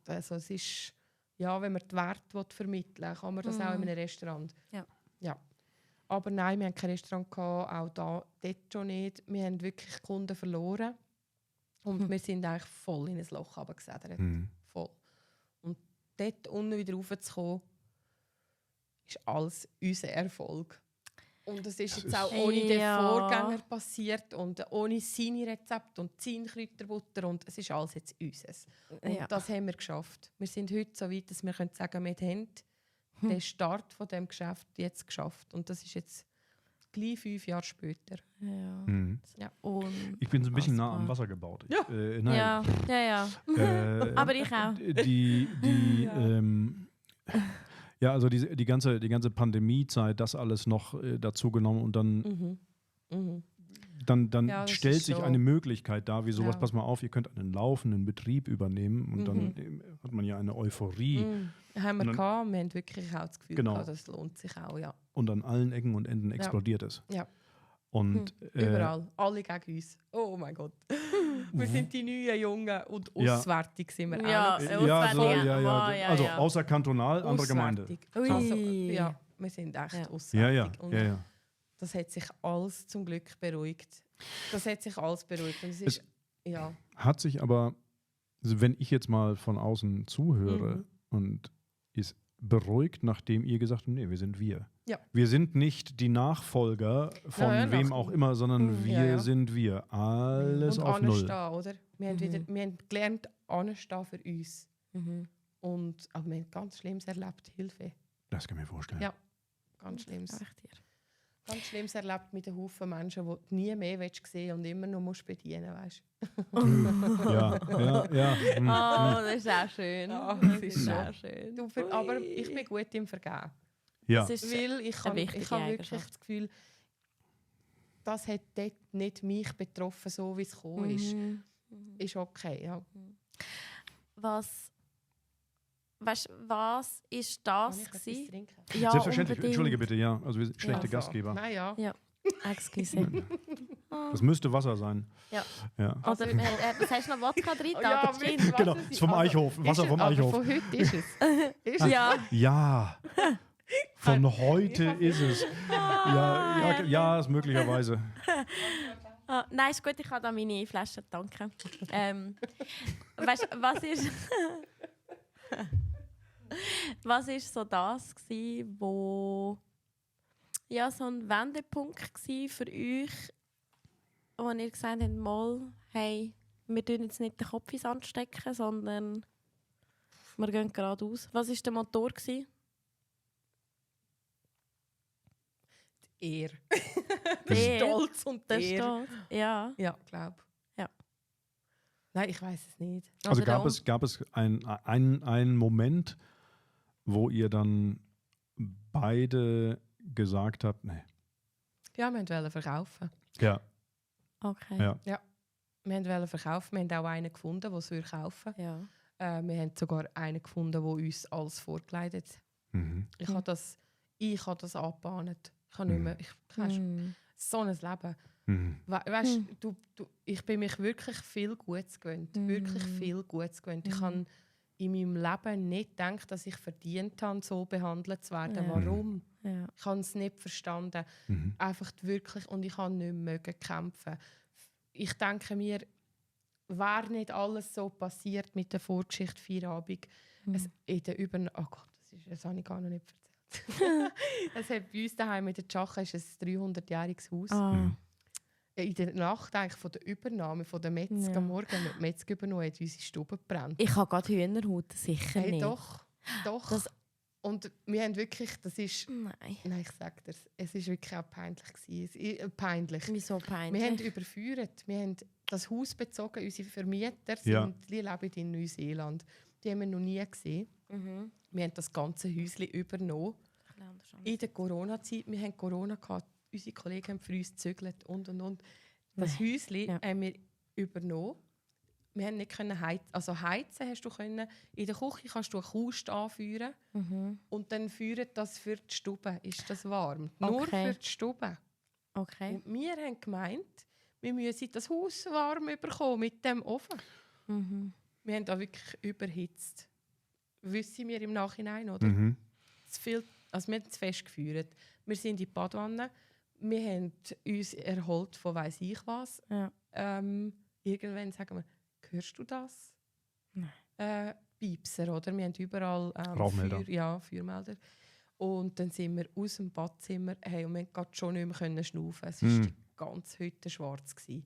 also es ist, ja, wenn man die Werte vermitteln will, kann man das auch in einem Restaurant. Ja. Aber nein, wir haben kein Restaurant gehabt, auch dort schon nicht. Wir haben wirklich Kunden verloren und wir sind eigentlich voll in ein Loch runtergesedert. Voll. Und dort unten wieder raufzukommen, ist alles unser Erfolg. Und das ist jetzt auch ohne den Vorgänger passiert und ohne seine Rezepte und seine Kräuterbutter und es ist alles jetzt unseres. Und das haben wir geschafft. Wir sind heute so weit, dass wir sagen können, wir haben den Start von dem Geschäft jetzt geschafft. Und das ist jetzt gleich 5 Jahre später. Ja. Ja. Ich bin so ein bisschen nah am Wasser gebaut. Ja. Ja, ja, ja. Aber ich auch. Ja, also die ganze Pandemiezeit, das alles noch dazu genommen und dann, dann Ja, das stellt ist sich so. eine Möglichkeit dar, wie sowas, Ja. pass mal auf, ihr könnt einen laufenden Betrieb übernehmen und dann hat man ja eine Euphorie Haben wir dann- gehabt, wir haben wirklich auch das Gefühl Genau. gehabt, das lohnt sich auch, ja. und an allen Ecken und Enden explodiert es. Ja. Und Überall, alle gegen uns. Oh mein Gott. Wir sind die neuen Jungen und Ja. auswärtig sind wir Ja, auch noch. ja, so, auswärtig. ja, Wow, ja, also ja. außerkantonal, andere Gemeinde. Auswärtig. Ui. Also, ja, wir sind echt Ja, auswärtig. ja, Und ja, ja. das hat sich alles zum Glück beruhigt. Das hat sich alles beruhigt. Und es ist, ja. Hat sich aber, also wenn ich jetzt mal von außen zuhöre und ist beruhigt, nachdem ihr gesagt habt, nee, wir sind wir. Ja. Wir sind nicht die Nachfolger von Nein, wem auch immer, sondern wir ja. sind wir. Alles Und auf Null. anstehen, oder? Wir haben gelernt, anstehen für uns. Und, aber wir haben ganz Schlimmes erlebt, Hilfe. Das kann ich mir vorstellen. Ja, ganz Schlimmes. Echt dir. Ganz Schlimmes erlebt mit einem Haufen Menschen, die du nie mehr sehen und immer noch musst bedienen, weißt Ja. Oh, das ist auch schön. Ja, Das es ist ist auch schön. du. Aber ich bin gut im Vergeben. Ja. Das ist Weil ich eine habe wichtige wirklich Eigenschaft. das Gefühl, das hat dort nicht mich betroffen, so wie es gekommen ist. Ist okay, ja. Was ist Kann das ich etwas gewesen? trinken? Ja, Selbstverständlich. unbedingt. Entschuldige bitte, ja. Also wir sind schlechte Also, Gastgeber. Naja. Ja, excuse. Das müsste Wasser sein. Ja. Ja. Oder was hast du noch Wodka drin? Ja, Oder mit Gin? Wasser Genau, sind- ist vom Eichhof. Wasser ist vom es, aber Eichhof. von heute ist es. Ist es? Ja. Ja. Von heute ist es. Ja, ist möglicherweise. Ah, nein, ist gut, ich kann da meine Flasche tanken. Weißt du, was ist so das gsi, wo ja so ein Wendepunkt gsi für euch, wo ihr gesagt habt, mal, hey, wir tun jetzt nicht den Kopf ins Sand stecken, sondern wir gehen geradeaus. Was war der Motor gsi? Ehr. Der Stolz und Der Ehr. Stolz. Ja. Ja, glaube Ja. Nein, ich weiß es nicht. Also der gab es einen Moment, wo ihr dann beide gesagt habt, nee. Ja, wir wollten verkaufen. Ja. Okay. Ja. Wir wollten verkaufen. Wir haben auch einen gefunden, der es kaufen würde. Ja. Wir haben sogar einen gefunden, der uns alles vorgeleitet. Mhm. Ich habe das angebahnt. Ich habe nicht mehr... So ein Leben. Mhm. Weißt, ich bin mich wirklich viel Gutes gewöhnt. Wirklich viel Gutes gewöhnt. Ich habe in meinem Leben nicht gedacht, dass ich verdient habe, so behandelt zu werden. Ja. Warum? Ja. Ich habe es nicht verstanden. Mhm. Einfach wirklich. Und ich habe nicht mehr kämpfen. Ich denke mir, wäre nicht alles so passiert mit der Vorgeschichte Feierabend, in der oh Gott, das habe ich gar noch nicht erzählt. Es hat bei uns daheim in der Tschache ist ein 300-jähriges Haus. Ah. In der Nacht eigentlich von der Übernahme von der Metzger, Ja. am Morgen mit Metzger übernommen, hat unsere Stube gebrannt. Ich habe gerade Hühnerhaut, sicher Hey, nicht. doch. Das- Und wir haben wirklich, das ist, Nein. nein, ich sage dir, es ist wirklich auch peinlich gewesen. Peinlich. Wieso peinlich? Wir haben überführt. Wir haben das Haus bezogen. Unsere Vermieter Ja. die leben in Neuseeland. Die haben wir noch nie gesehen. Mhm. Wir haben das ganze Häuschen übernommen. In der Corona-Zeit, wir hatten Corona gehabt. Unsere Kollegen haben für uns gezügelt und. Das Häuschen haben wir übernommen. Wir haben nicht heizen. Also heizen hast du können. In der Küche kannst du eine Kuhst anführen und dann führt das für die Stube. Ist das warm? Nur Okay. für die Stube. Okay. Und wir haben gemeint, wir müssen das Haus warm bekommen mit dem Ofen. Mhm. Wir haben da wirklich überhitzt. Wissen wir im Nachhinein, oder? Mhm. Wir haben zu fest geführt. Wir sind in die Badwanne. Wir haben uns erholt von weiss ich was. Ja. Irgendwann sagen wir, hörst du das? Nein. Piepser, oder? Wir haben überall Rauchmelder. Feuermelder. Und dann sind wir aus dem Badzimmer und wir konnten schon nicht mehr schnaufen. Es war die ganze Hütte schwarz gewesen.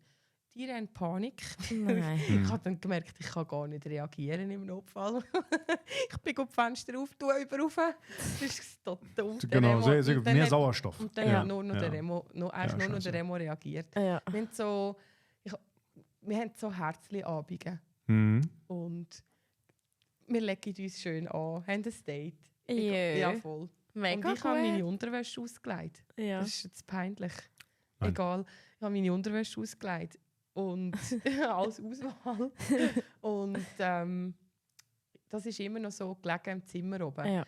Die haben Panik. Nein. Ich habe dann gemerkt, ich kann gar nicht reagieren im Notfall. Ich bin auf die Fenster auf, du rauf. Das ist total Genau, sehr gut. Mehr Sauerstoff. Und dann hat nur noch der Remo, nur scheiße. noch der Remo reagiert. Ja. Wir haben so Herzli-Abende. Mhm. Und wir legen uns schön an, haben ein Date. Jö. Ja, voll. Mega Und ich habe meine gut. Unterwäsche ausgelegt. Ja. Das ist jetzt peinlich. Nein. Egal, ich habe meine Unterwäsche ausgelegt. Und als Auswahl. Und das ist immer noch so gelegen im Zimmer oben. Ja.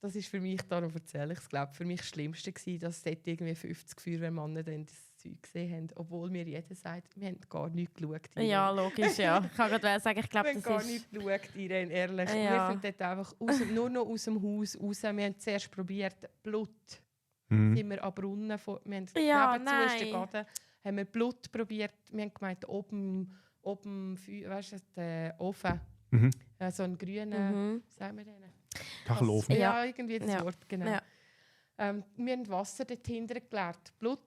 Das ist für mich, darum erzähle ich es, glaube für mich das Schlimmste gewesen, dass dort irgendwie 50 Feuerwehrmänner dann das Zeug gesehen haben. Obwohl mir jeder sagt, wir haben gar nichts geschaut. Ja, logisch, ja. Ich kann gerade sagen, ich glaube, Wir haben das gar ist... nicht geschaut, Irene, ehrlich. Ja. Wir sind dort einfach nur noch aus dem Haus raus. Wir haben zuerst probiert, Blut. Sind wir am Brunnen, wir haben Ja, nebenzu ist der nein. Garten, haben wir Blut probiert. Wir haben gemeint, oben weißt du, der Ofen, Mhm. so einen grünen, sagen wir den? Kachelofen. Ja, irgendwie das Ja. Wort, genau. Ja. Wir haben Wasser dort hinten geleert, Blut.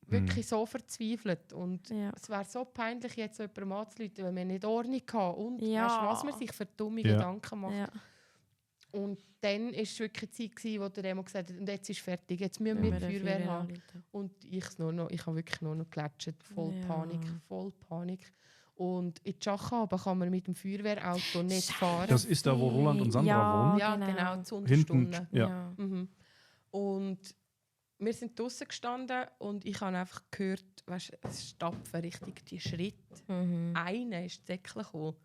Wirklich so verzweifelt. Und Ja. es wäre so peinlich, jetzt so jemandem anzurufen, weil wir nicht Ordnung hatten. Und Ja. weißt, was man sich für dumme Ja. Gedanken macht. Ja. Und dann war es wirklich eine Zeit, wo der Remo gesagt hat, und jetzt ist fertig, jetzt müssen wir die Feuerwehr haben. Und ich habe wirklich nur noch geklatscht, voll Ja. Panik. Und in Tschacha kann man mit dem Feuerwehrauto nicht fahren. Das ist da, wo Roland und Sandra wohnen. ja, genau. genau, zu Hinten, Unterstunden. ja. Mhm. Und wir sind draußen gestanden und ich habe einfach gehört, weißt, es stapfen richtig die Schritte. Mhm. Einer ist Säckchen gekommen.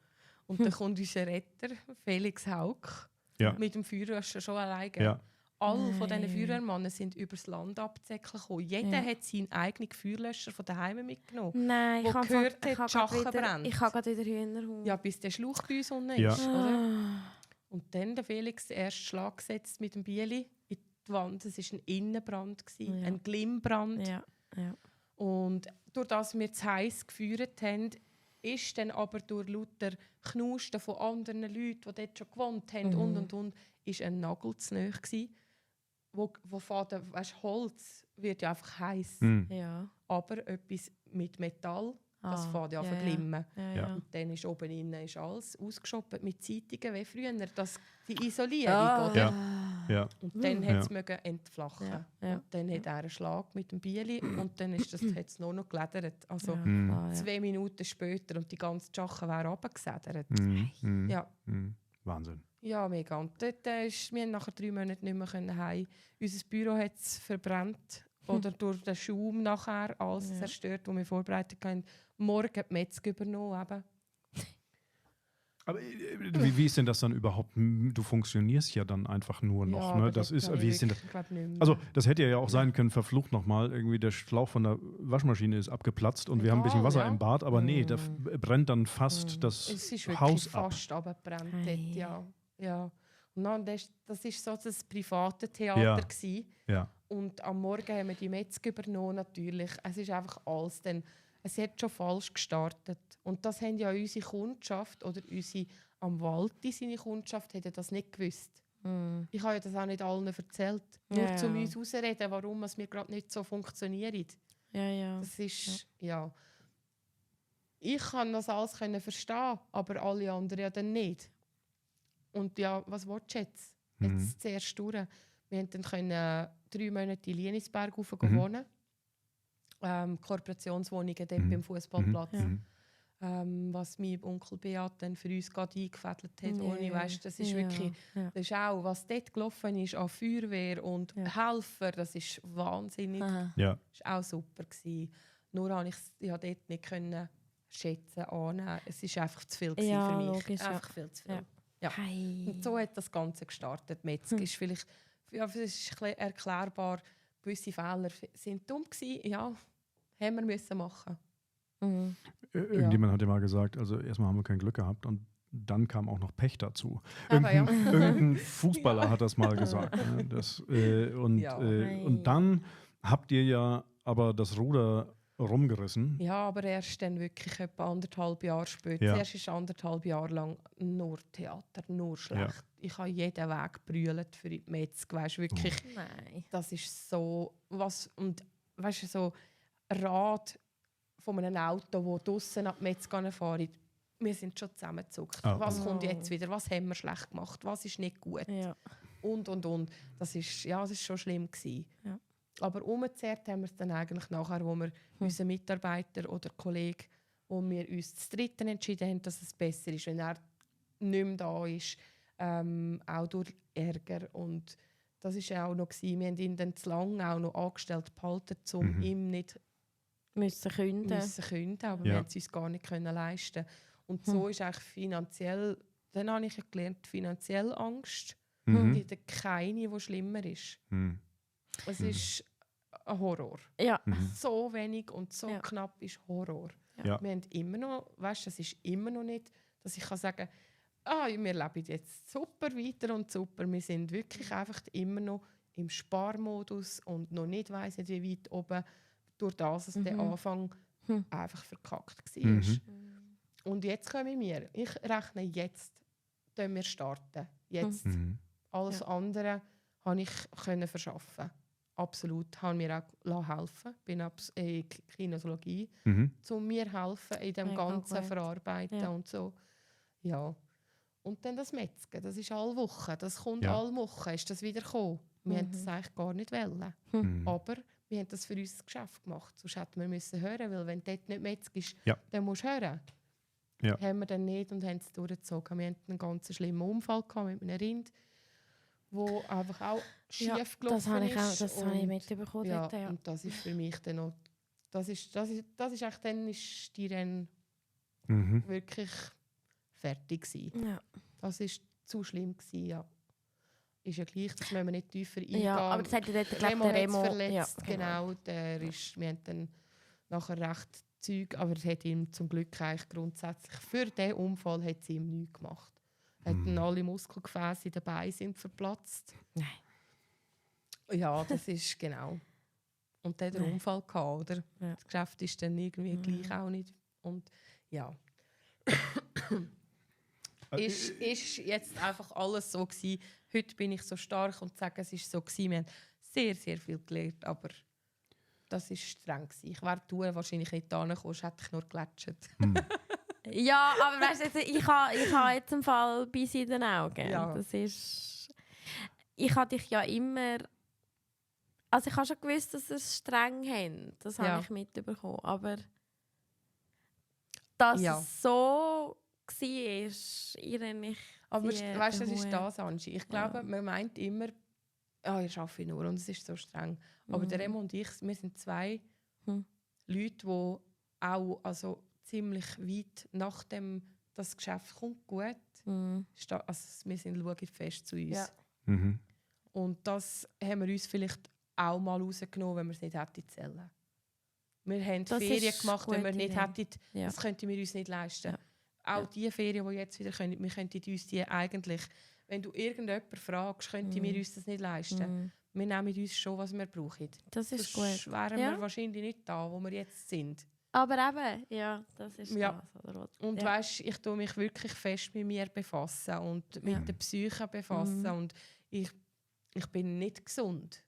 Und dann kommt unser Retter, Felix Haug, Ja. mit dem Feuerlöscher schon alleine. Ja. Alle von Nein. diesen Feuerwehrmannen sind übers Land abzäckchen gekommen. Jeder Ja. hat seinen eigenen Feuerlöscher von daheim mitgenommen. Nein, Wo ich habe gehört ich hat, habe die Schache gerade wieder, brennt. ich habe gerade wieder Hühnerhaut. Ja, bis der Schlauch bei uns unten Ja. ist. Oder? Ah. Und dann der Felix den ersten Schlag gesetzt mit dem Bieli in die Wand. Es war ein Innenbrand, Ja. ein Glimmbbrand. Ja. Ja. Und durch das wir zu heiß geführt haben, ist dann aber durch lauter Knusten von anderen Leuten, die dort schon gewohnt haben und, ist ein Nagel zu nahe gewesen, wo Faden, weißt, Holz wird ja einfach heiß. Mhm. Ja. Aber etwas mit Metall Das fängt ja ja, verglimmen. Ja. Und dann ist oben innen ist alles ausgeschoppt mit Zeitungen wie früher. Die Isolierung, Ah. oder? Ja. Und dann Ja. hat es mögen entflachen. Ja, ja. Und dann hat er einen Schlag mit dem Bieli und dann ist das hat's nur noch geledert. Also Ja. 2 Minuten später und die ganze Sache wäre runtergesedert. Ja. Wahnsinn. Ja, mega. Und dort wir haben nach 3 Monaten nicht mehr heim. Unser Büro hat es verbrannt. Oder durch den Schaum nachher alles zerstört, was wir vorbereitet haben. Morgen die Metzger übernommen. Eben. Aber wie ist denn das dann überhaupt? Du funktionierst ja dann einfach nur noch. Ja, Ne? aber Das dort ist, habe wie ich ist denn das? wirklich, glaub, nicht mehr. Also, das hätte ja auch sein können, verflucht nochmal. Irgendwie der Schlauch von der Waschmaschine ist abgeplatzt und wir haben ein bisschen Wasser im Bad, aber nee, da brennt dann fast das es ist wirklich Haus ab. fast abgebrannt dort, ja. Und dann, das war so das private Theater gewesen. Ja. Und am Morgen haben wir die Metzger übernommen, natürlich. Es ist einfach alles dann, es hat schon falsch gestartet. Und das haben ja unsere Kundschaft oder unsere am Walti, seine Kundschaft, hätte das nicht gewusst. Ich habe ja das auch nicht allen erzählt. Nur Ja, zu ja. uns herauszureden, warum es mir gerade nicht so funktioniert. Ja. Das ist, ja. Ich kann das alles verstehen, aber alle anderen ja dann nicht. Und ja, was willst du jetzt? Jetzt zuerst durch. Wir konnten dann 3 Monate in Lienisberg wohnen. Kooperationswohnungen dort beim Fußballplatz. Was mein Onkel Beat dann für uns gerade eingefädelt hat. Ohne, weißt, das ist wirklich, das ist auch, was dort gelaufen ist an Feuerwehr und Helfer, das ist wahnsinnig. Ja. Das war auch super gewesen. Nur konnte ich es dort nicht können schätzen, annehmen. Es war einfach zu viel gewesen für mich. Logisch, einfach viel zu viel. Ja. Hey. Und so hat das Ganze gestartet. Metzger ist vielleicht, es ist ein bisschen erklärbar, gewisse Fehler sind dumm gewesen. Ja, haben wir müssen machen. Irgendjemand hat ja mal gesagt, also erstmal haben wir kein Glück gehabt und dann kam auch noch Pech dazu. Aber Irgendein Fußballer hat das mal gesagt. Ne? Und dann habt ihr ja aber das Ruder rumgerissen. Ja, aber erst dann wirklich etwa 1,5 Jahre später. Ja. Zuerst ist 1,5 Jahre lang nur Theater, nur schlecht. Ja. Ich habe jeden Weg gebrüllt für die Metzger. Weißt, wirklich, Nein. das ist so was. Und weißt du, so ein Rad von einem Auto, das draussen ab Metzger fahren, wir sind schon zusammengezuckt. Oh. Was kommt jetzt wieder? Was haben wir schlecht gemacht? Was ist nicht gut? Ja. Und. Das ist schon schlimm gewesen. Ja. Aber umgekehrt haben wir es dann eigentlich nachher, wo wir unseren Mitarbeiter oder Kollegen, wo wir uns zu dritten entschieden haben, dass es besser ist, wenn er nicht mehr da ist, auch durch Ärger. Und das war auch noch gewesen. Wir haben ihn dann zu lange auch noch angestellt behalten, um ihm nicht Müssen künden. aber wir haben es uns gar nicht leisten. Und so ist eigentlich finanziell, dann habe ich gelernt, finanziell Angst. Es gibt keine, die schlimmer ist. Es ist ein Horror. Ja. So wenig und so knapp ist Horror. Ja. Wir haben immer noch, weißt, es ist immer noch nicht, dass ich kann sagen, wir leben jetzt super weiter und super. Wir sind wirklich einfach immer noch im Sparmodus und noch nicht weiss nicht, wie weit oben, durch das, dass der Anfang einfach verkackt war. Und jetzt kommen wir. Ich rechne jetzt, dass wir starten. Jetzt. Alles andere konnte ich verschaffen. Absolut. Habe mir auch helfen. Ich bin in Kinesiologie, um mir helfen in dem ganzen gut. Verarbeiten und so. Ja. Und dann das Metzger. Das ist alle Woche. Das kommt Ja. alle Woche. Ist das wieder gekommen? Wir wollten das eigentlich gar nicht wollen. Aber wir haben das für uns das Geschäft gemacht. Sonst hätten wir müssen hören, weil wenn dort nicht Metzger ist, dann musst du hören. Ja. Haben wir dann nicht und haben es durchgezogen. Wir hatten einen ganz schlimmen Unfall gehabt mit einem Rind, wo einfach auch schief gelaufen ist. Das habe ich mitbekommen. Ja, Dort, ja. und das ist für mich dann noch... Das ist eigentlich dann ist die Rennen wirklich fertig gewesen. Ja. Das war zu schlimm gewesen, ja. Ist ja gleich, das müssen wir nicht tiefer eingehen. Ja, aber das hat ja dort, Remo der hat's Remo verletzt, ja, genau. Wir haben dann nachher recht Zeug, aber es hat ihm zum Glück eigentlich grundsätzlich für diesen Unfall hat es ihm nichts gemacht. Hat dann alle Muskelgefäße in den Beinen sind verplatzt. Nein. Ja, das ist genau. Und dann der Unfall gehabt, oder? Ja. Das Geschäft ist dann irgendwie gleich auch nicht. Und ja. ist jetzt einfach alles so gewesen. Heute bin ich so stark und sage, es ist so gewesen. Wir haben sehr, sehr viel gelernt, aber das war streng. Ich wäre wahrscheinlich nicht da gekommen, hätte ich nur gelatscht. Ja, aber weißt du, ich habe jetzt im Fall bis in den Augen. Ja. Das ist... Ich habe dich ja immer... Also ich habe schon gewusst, dass sie es streng haben. Das Ja. habe ich mitbekommen. Aber dass es so war, ihre nicht... Aber die weißt du, das ist Hut. das, Angie. Ich glaube, man meint immer, ich arbeite nur und es ist so streng. Aber der Remo und ich, wir sind zwei Mhm. Leute, die auch also, ziemlich weit nachdem das Geschäft kommt, gut. Mhm. Also, wir sind schauen fest zu uns. Ja. Mhm. Und das haben wir uns vielleicht auch mal rausgenommen, wenn wir es nicht hätten zählen. Wir haben Das Ferien ist gemacht, wenn wir gute nicht Idee. hätten. Ja. Das könnten wir uns nicht leisten. Ja. Auch Ja. die Ferien, die jetzt wieder können, wir könnten uns die eigentlich, wenn du irgendjemanden fragst, könnten wir uns das nicht leisten. Wir nehmen uns schon, was wir brauchen. Das ist Sonst gut. wären Ja. wir wahrscheinlich nicht da, wo wir jetzt sind. Aber eben, ja, das ist Ja. das. Oder? Und ja. weisst, ich tue mich wirklich fest mit mir befassen und mit der Psyche befassen. Und ich bin nicht gesund.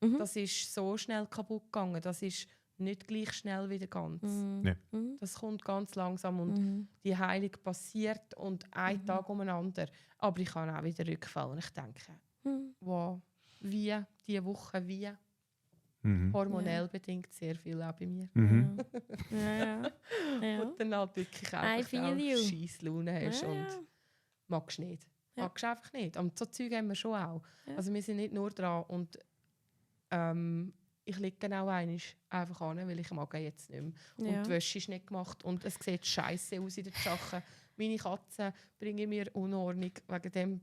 Mhm. Das ist so schnell kaputt gegangen. Das ist nicht gleich schnell wieder ganz. Nee. Das kommt ganz langsam und die Heilung passiert und ein Tag umeinander. Aber ich kann auch wieder Rückfall und ich denke, wow, wie, diese Woche, wie, hormonell bedingt sehr viel auch bei mir. Mhm. Ja. Ja. Und dann halt wirklich I einfach feel auch you. Scheisslaune hast Ja. und magst nicht. Ja. Magst einfach nicht. Und so Zeug haben wir schon auch. Ja. Also wir sind nicht nur dran und ich liege genau einfach an, weil ich mag jetzt nicht mehr. Ja. Und die Wäsche ist nicht gemacht und es sieht scheiße aus in den Sachen. Meine Katzen bringen mir Unordnung. Wegen dem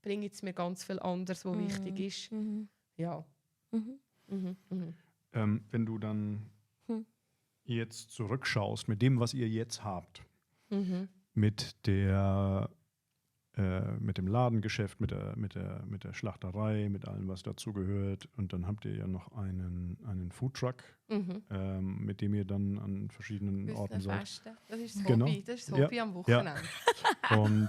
bringen sie mir ganz viel anderes, was wichtig ist. Mhm. Ja. Mhm. Wenn du dann jetzt zurückschaust mit dem, was ihr jetzt habt, mit dem Ladengeschäft, mit der Schlachterei, mit allem, was dazugehört. Und dann habt ihr ja noch einen Foodtruck, mit dem ihr dann an verschiedenen Orten seid. Festen. Das ist das Genau. Hobby. Das ist das Ja. Hobby am Wochenende. Und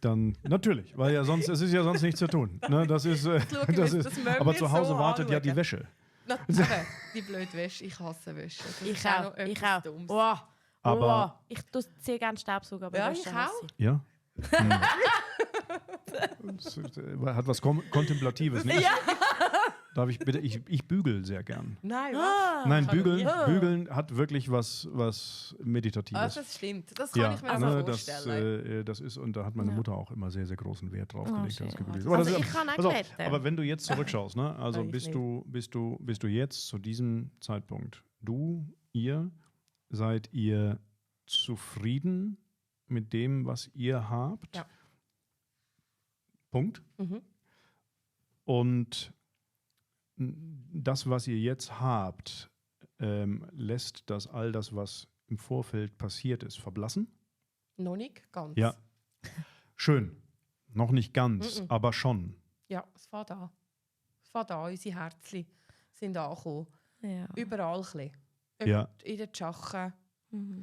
dann natürlich, weil ja sonst, es ist ja sonst nichts zu tun. Ne? Das ist, aber zu Hause wartet ja die Wäsche. Natürlich, die blöde Wäsche. Ich hasse Wäsche. Das Ich ist auch noch auch. Ich etwas auch. Dummes. Wow. Aber- Ich tue sehr gerne Staubsaugen, aber Ja, Wäsche ich hasse auch. ich. Ja. Das hat was Kontemplatives. Nicht? Darf ich bitte? Ich bügel sehr gern. Nein, Ah. was? Nein, kann bügeln, ich bügeln hat wirklich was Meditatives. Das stimmt. Das kann ich mir also vorstellen. das ist, und da hat meine Mutter auch immer sehr, sehr großen Wert drauf gelegt. schön. das gebügelt. Also das ich kann auch pass auf, klettern. aber wenn du jetzt zurückschaust, ne? Also Nein, ich bist du jetzt zu diesem Zeitpunkt, ihr seid ihr zufrieden mit dem, was ihr habt? Ja. Punkt. Und das, was ihr jetzt habt, lässt das all das, was im Vorfeld passiert ist, verblassen? Noch nicht ganz. Ja. Schön. Noch nicht ganz, aber schon. Ja, es fährt an. Es fährt an. Unsere Herzchen sind angekommen. Ja. Überall ein bisschen. Ja. In den Schachen.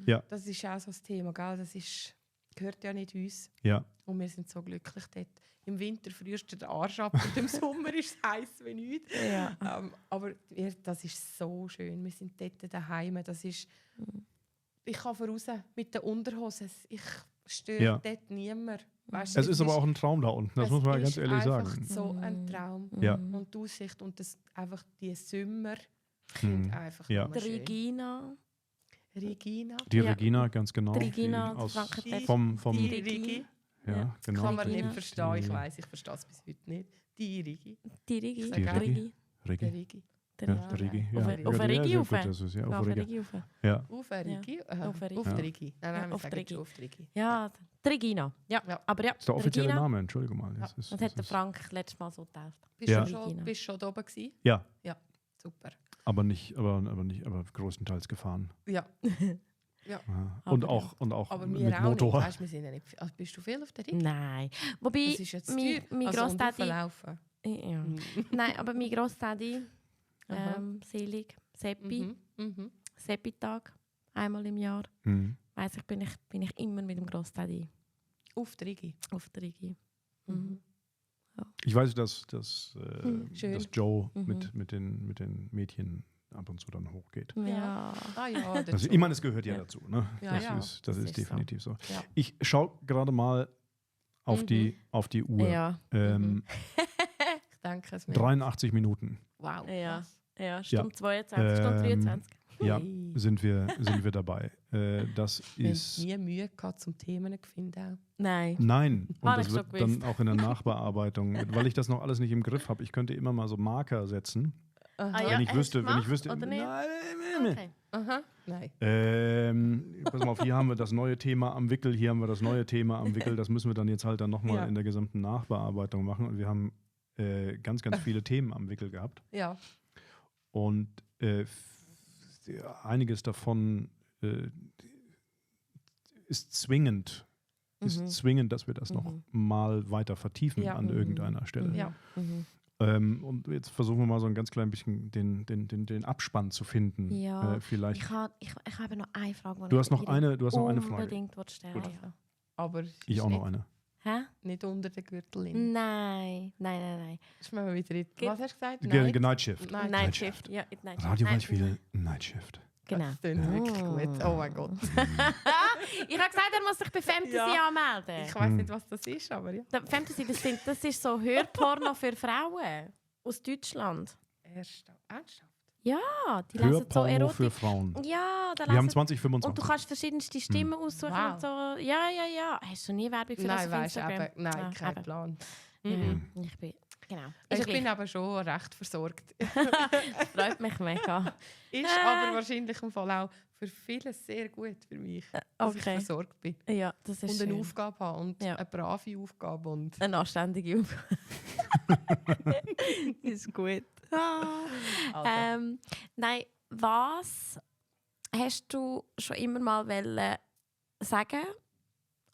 Ja. Das ist auch so das Thema, gell? Gehört ja nicht uns. Ja. Und wir sind so glücklich dort. Im Winter frierst du den Arsch ab und im Sommer ist es heiß wie nichts. Ja. Aber das ist so schön. Wir sind dort daheim. Das ist, ich kann voraus mit den Unterhosen. Ich störe dort niemand. Weißt, Es ist aber auch ein Traum da unten, das muss man ganz ehrlich sagen. Es ist einfach so ein Traum. Ja. Und die Aussicht und einfach die Sommer Hm. sind einfach Ja. nur Die schön. Regina. Regina. Die Ja. Regina, ganz genau. Die Regina, aus, Frankenthal. vom Die Rigi. Rigi. ja, Ja. genau. Kann man Regina. nicht verstehen. Ich Die- weiss, ich verstehe es bis heute nicht. Die Rigi. Die Rigi. Die Die Rigi. Rigi. Der Rigi. Rigi. Der Ja, Rigi. der Rigi. Auf Ja. eine- auf eine Ja, Rigi sehr rauf. gut, das ist, ja, Auf auf eine Rigi. Rigi rauf. Ja. Auf der Rigi? Auf der Rigi. Auf der Rigi. Nein, Ja, wir auf sagen der jetzt schon Rigi. auf der Rigi. Ja, die Regina. Ja. Ja. Aber ja, Das ist der offizielle Regina. Name, Entschuldigung mal. Das ist, Das das hat der ist, Frank letztes Mal so getauft. Bist Ja. du schon, Regina. bist schon da oben gewesen? ja, Super. aber größtenteils gefahren. Ja. Ja. Aber Und ja. auch Aber mit wir auch Motor. nicht. Weißt, wir sind ja nicht, also bist du viel auf der Rigi? Nein. Wobei, Das ist jetzt mein, teuer. mein Also, und Grossdaddy... rauflaufen. Ja. Nein, aber mein Grossdaddy, Aha. selig, Seppi, Mhm. Seppi-Tag, einmal im Jahr, Mhm. weiss ich, bin ich immer mit dem Grossdaddy Auf der Rigi. auf der Rigi. Mhm. Ich weiß, dass Schön. Joe mit den Mädchen ab und zu dann hochgeht. Ja. Ah ja, Also, ich meine, es gehört ja dazu. Ne? Ja, das ja. ist Das ist definitiv so. Ja. Ich schaue gerade mal auf die Uhr. Ja. Ich denke es mir. 83 Minuten. Wow. Ja. krass. Ja, Stunde 22, Stunde 23. Ja, Hey. sind wir dabei. Das Wir ist... haben nie Mühe gehabt zum Themen finden. Nein. Nein, und Habe das ich wird schon dann gewusst. auch in der Nachbearbeitung, weil ich das noch alles nicht im Griff habe. Ich könnte immer mal so Marker setzen. Ah, ja, wenn ich hast du wüsste, gemacht, oder nicht? Nein. Okay. Aha. Nein. Pass mal auf, hier haben wir das neue Thema am Wickel, hier haben wir das neue Thema am Wickel. Das müssen wir dann jetzt halt dann nochmal Ja. in der gesamten Nachbearbeitung machen. Und wir haben ganz viele Themen am Wickel gehabt. Ja. Und einiges davon ist zwingend. Ist zwingend, dass wir das noch mal weiter vertiefen Ja. an irgendeiner Stelle. Ja. Und jetzt versuchen wir mal so ein ganz klein bisschen den Abspann zu finden. Ja. Vielleicht. Ich habe noch eine Frage. die Du hast noch ich eine Frage. unbedingt stellen Gut. ja. Aber es Ich ist auch noch nicht, eine. Hä? nicht unter den Gürtel. Nein. Das machen wir wieder in. Geht- Was hast du gesagt? Night Shift. Nein. Night Shift. Ja, Night Shift. Radiobeispiel Night Shift. Genau. Das klingt wirklich gut. Oh mein Gott. Ich habe gesagt, er muss sich bei Fantasy Ja. anmelden. Ich weiß nicht, was das ist, aber ja. Fantasy, das ist so Hörporno für Frauen aus Deutschland. Ernsthaft? Ja, die lesen so Hörporno Erotik. für Frauen. Ja, da Wir haben lesen... 2025. Und du kannst verschiedenste Stimmen aussuchen Wow. und so. Ja. Hast du nie Werbung für das Nein, auf weißt du, Instagram? eben, nein, Ah, kein eben. Plan. Ja, Mhm. ich bin... Genau. Ich Ist bin ja aber schon recht versorgt. gleich. Freut mich mega. Ist aber wahrscheinlich im Fall auch für vieles sehr gut für mich, dass ich okay. versorgt bin. Ja, das ist Und eine schön. Aufgabe habe und Ja. eine brave Aufgabe. Und Eine anständige Aufgabe. Ist gut. also, Nein, was hast du schon immer mal wollen sagen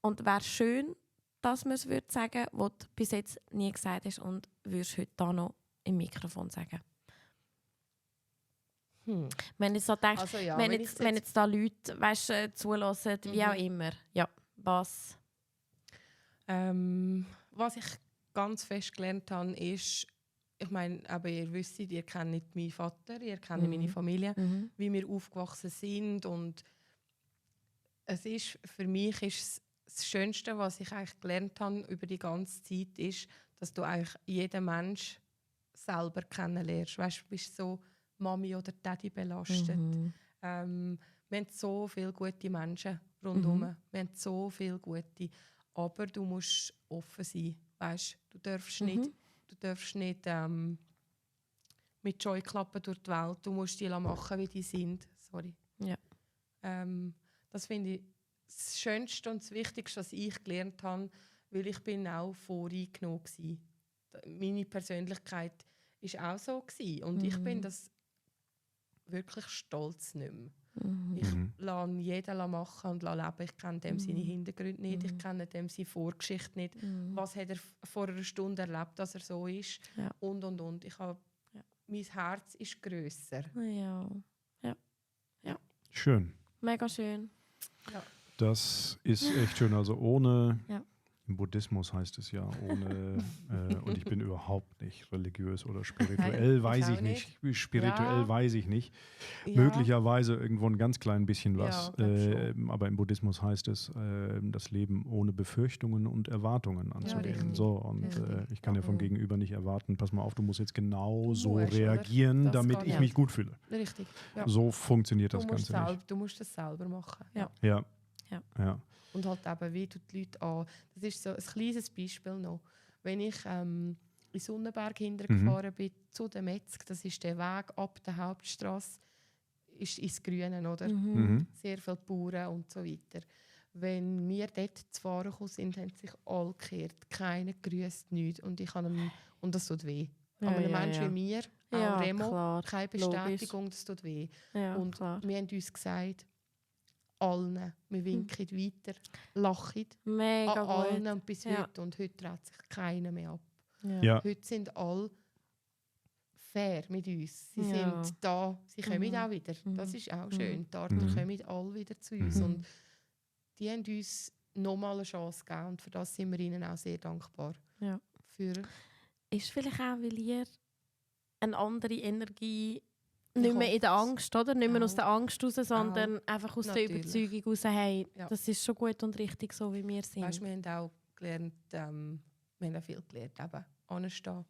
und wäre schön, dass man es würde sagen, was du bis jetzt nie gesagt hast und würdest heute da noch im Mikrofon sagen? Wenn du so denkst, also ja, wenn, wenn jetzt, ich wenn jetzt da Leute zulassen, wie Mhm. auch immer, ja, was? was ich ganz fest gelernt habe, ist, ich meine, aber ihr wisst, ihr kennt meinen Vater, ihr kennt meine Familie, wie wir aufgewachsen sind, und es ist, für mich ist das Schönste, was ich eigentlich gelernt habe über die ganze Zeit, ist, dass du eigentlich jeden Mensch selber kennenlernst. Weißt, du bist so Mami oder Daddy belastet. Wir haben so viele gute Menschen rundherum. Wir haben so viele gute. Aber du musst offen sein. Weißt, du darfst nicht mit Scheuklappen durch die Welt. Du musst die machen, wie die sind. Sorry. Ja. Das finde ich das Schönste und das Wichtigste, was ich gelernt habe, weil ich bin auch voreingenommen war. Meine Persönlichkeit war auch so gewesen. Und ich bin das wirklich stolz nicht mehr. Ich lasse jeden machen und lasse leben. Ich kenne dem seine Hintergründe nicht, ich kenne dem seine Vorgeschichte nicht. Was hat er vor einer Stunde erlebt, dass er so ist? Ja. Und. Mein Herz ist grösser. Ja. Schön. Mega schön. Das ist echt schön. Also ohne, Ja. im Buddhismus heißt es ja, ohne, und ich bin überhaupt nicht religiös oder spirituell, Nein, weiß ich ich auch nicht. Spirituell Ja. weiß ich nicht. Ja. Möglicherweise irgendwo ein ganz klein bisschen was. Ja, glaub schon. Aber im Buddhismus heißt es, das Leben ohne Befürchtungen und Erwartungen anzugehen. richtig. So, und Richtig. ich kann ja vom Gegenüber nicht erwarten, pass mal auf, du musst jetzt genau so musst, oder? reagieren, Das damit geht ich nicht. mich gut fühle. Richtig. Ja. So funktioniert Du das musst Ganze nicht. du musst das selber machen. Ja. Ja. Ja. Ja. Und halt eben, wie du die Leute an. Das ist so ein kleines Beispiel noch. Wenn ich in Sonnenberg hintergefahren bin, zu der Metzg, das ist der Weg ab der Hauptstrasse, ist ins Grüne, oder? Mhm. Sehr viele Bauern und so weiter. Wenn wir dort zu fahren gekommen sind, haben sich alle gekehrt. Keiner grüßt, nichts. Und das tut weh. Ja, An einem ja, Menschen ja. wie mir, Ja, auch Remo, klar. keine Bestätigung, das tut weh. Ja, Und klar. wir haben uns gesagt, allen, wir winken weiter, lachen Mega an allen gut. und bis Ja. heute. Und heute dreht sich keiner mehr ab. Ja. Heute sind alle fair mit uns. Sie Ja. sind da, sie kommen auch wieder. Das ist auch schön. Die Arten kommen alle wieder zu uns. Und die haben uns nochmal eine Chance gegeben und für das sind wir ihnen auch sehr dankbar. Ja. Für ist vielleicht auch, weil ihr eine andere Energie nicht mehr in der Angst, oder? Nicht mehr aus der Angst raus, sondern einfach aus der Überzeugung raus, hey, das ist schon gut und richtig so, wie wir sind. Weißt, wir haben auch gelernt, wir haben auch viel gelernt, eben anstehen.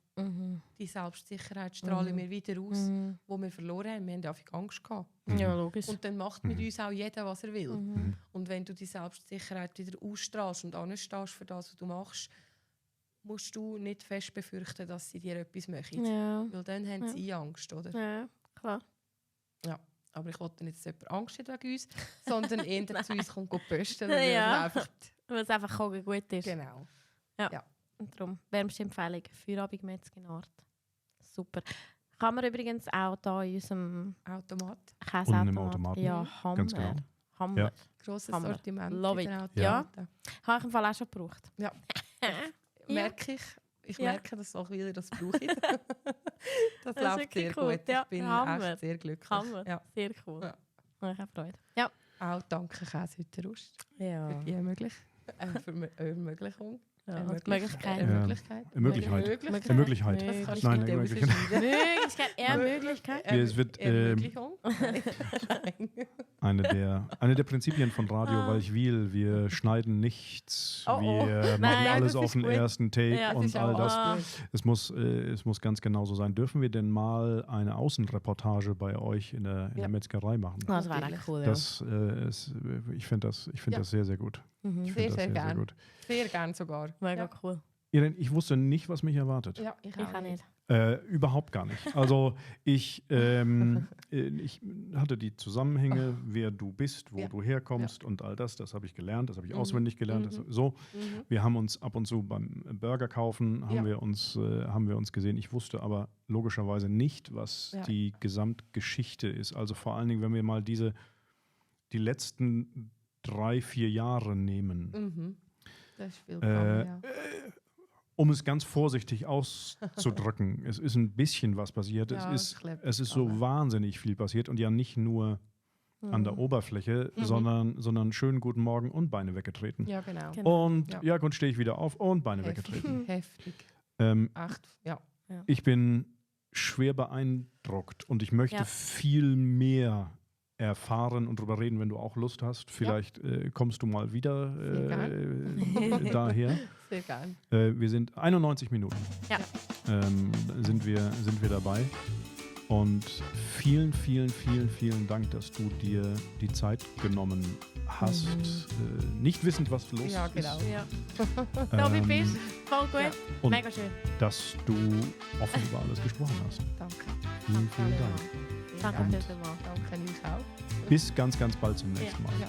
Die Selbstsicherheit strahlen wir wieder aus, wo wir verloren haben. Wir haben einfach Angst gehabt. Ja, logisch. Und dann macht mit uns auch jeder, was er will. Und wenn du die Selbstsicherheit wieder ausstrahlst und anstehst für das, was du machst, musst du nicht fest befürchten, dass sie dir etwas machen. Ja. Weil dann haben sie Angst, oder? Ja, klar. Ja, aber ich wollte nicht, dass jemand Angst hat wegen uns, sondern eher zu uns kommt posten. Ja. Weil es einfach gut ist. Genau. Ja. Und darum, wärmste Empfehlung, Feierabend Metzgenart. Super. Kann man übrigens auch hier in unserem Automat. Unten im Automaten. Ja, Hammer. Ganz genau. Hammer. Ja. Grosses Hammer. Sortiment. Love in den it. Automaten. Habe ich im Fall auch schon gebraucht. Ja. Merke ich. Ich merke, dass auch wieder das brauche ich. Das läuft sehr cool. gut. Ich bin echt sehr glücklich. Hammer. Ja. Sehr cool. Ja. Ich habe Freude. Ja. Auch danke Käsehüttenrust Ja. für die Ermöglichung. Ja. Möglichkeit. Möglichkeit. Möglichkeit. Nein, Das nein, kannst du Möglichkeit. Möglichkeit. Es wird Ermöglichung. eine der Prinzipien von Radio Walchwil. Wir schneiden nichts. Oh, oh. Wir machen Nein, alles das auf ist den gut. ersten Take Ja, und all das. das. Es muss ganz genau so sein. Dürfen wir denn mal eine Außenreportage bei euch in der Metzgerei machen? Das wäre auch cool. Ich finde das sehr, sehr gut. Ich finde das Sehr gern. gut. Sehr gern sogar. Mega cool. Irene, ich wusste nicht, was mich erwartet. Ja, ich Ich auch nicht. Überhaupt gar nicht. Also ich hatte die Zusammenhänge, wer du bist, wo du herkommst und all das. Das habe ich gelernt, das habe ich auswendig gelernt. Wir haben uns ab und zu beim Burger kaufen, haben wir uns gesehen. Ich wusste aber logischerweise nicht, was die Gesamtgeschichte ist. Also vor allen Dingen, wenn wir mal die letzten 3-4 Jahre nehmen. Das ist viel gegangen, Um es ganz vorsichtig auszudrücken, es ist ein bisschen was passiert. Ja, es ist so wahnsinnig viel passiert und ja nicht nur an der Oberfläche, sondern schönen guten Morgen und Beine weggetreten. Ja, genau. Und gut, stehe ich wieder auf und Beine weggetreten. Heftig. Ja. Ich bin schwer beeindruckt und ich möchte viel mehr erfahren und darüber reden, wenn du auch Lust hast. Vielleicht kommst du mal wieder daher. Sehr gern. Wir sind 91 Minuten. Ja. Sind wir dabei. Und vielen, vielen, vielen, vielen Dank, dass du dir die Zeit genommen hast. Nicht wissend, was los Ja, genau. ist. Ja. Da wie bist voll gut. Und Mega schön. dass du offen über alles gesprochen hast. Danke. Vielen, vielen Dank. Danke vielmals. Danke euch auch. Bis ganz, ganz bald zum nächsten Mal. Ja.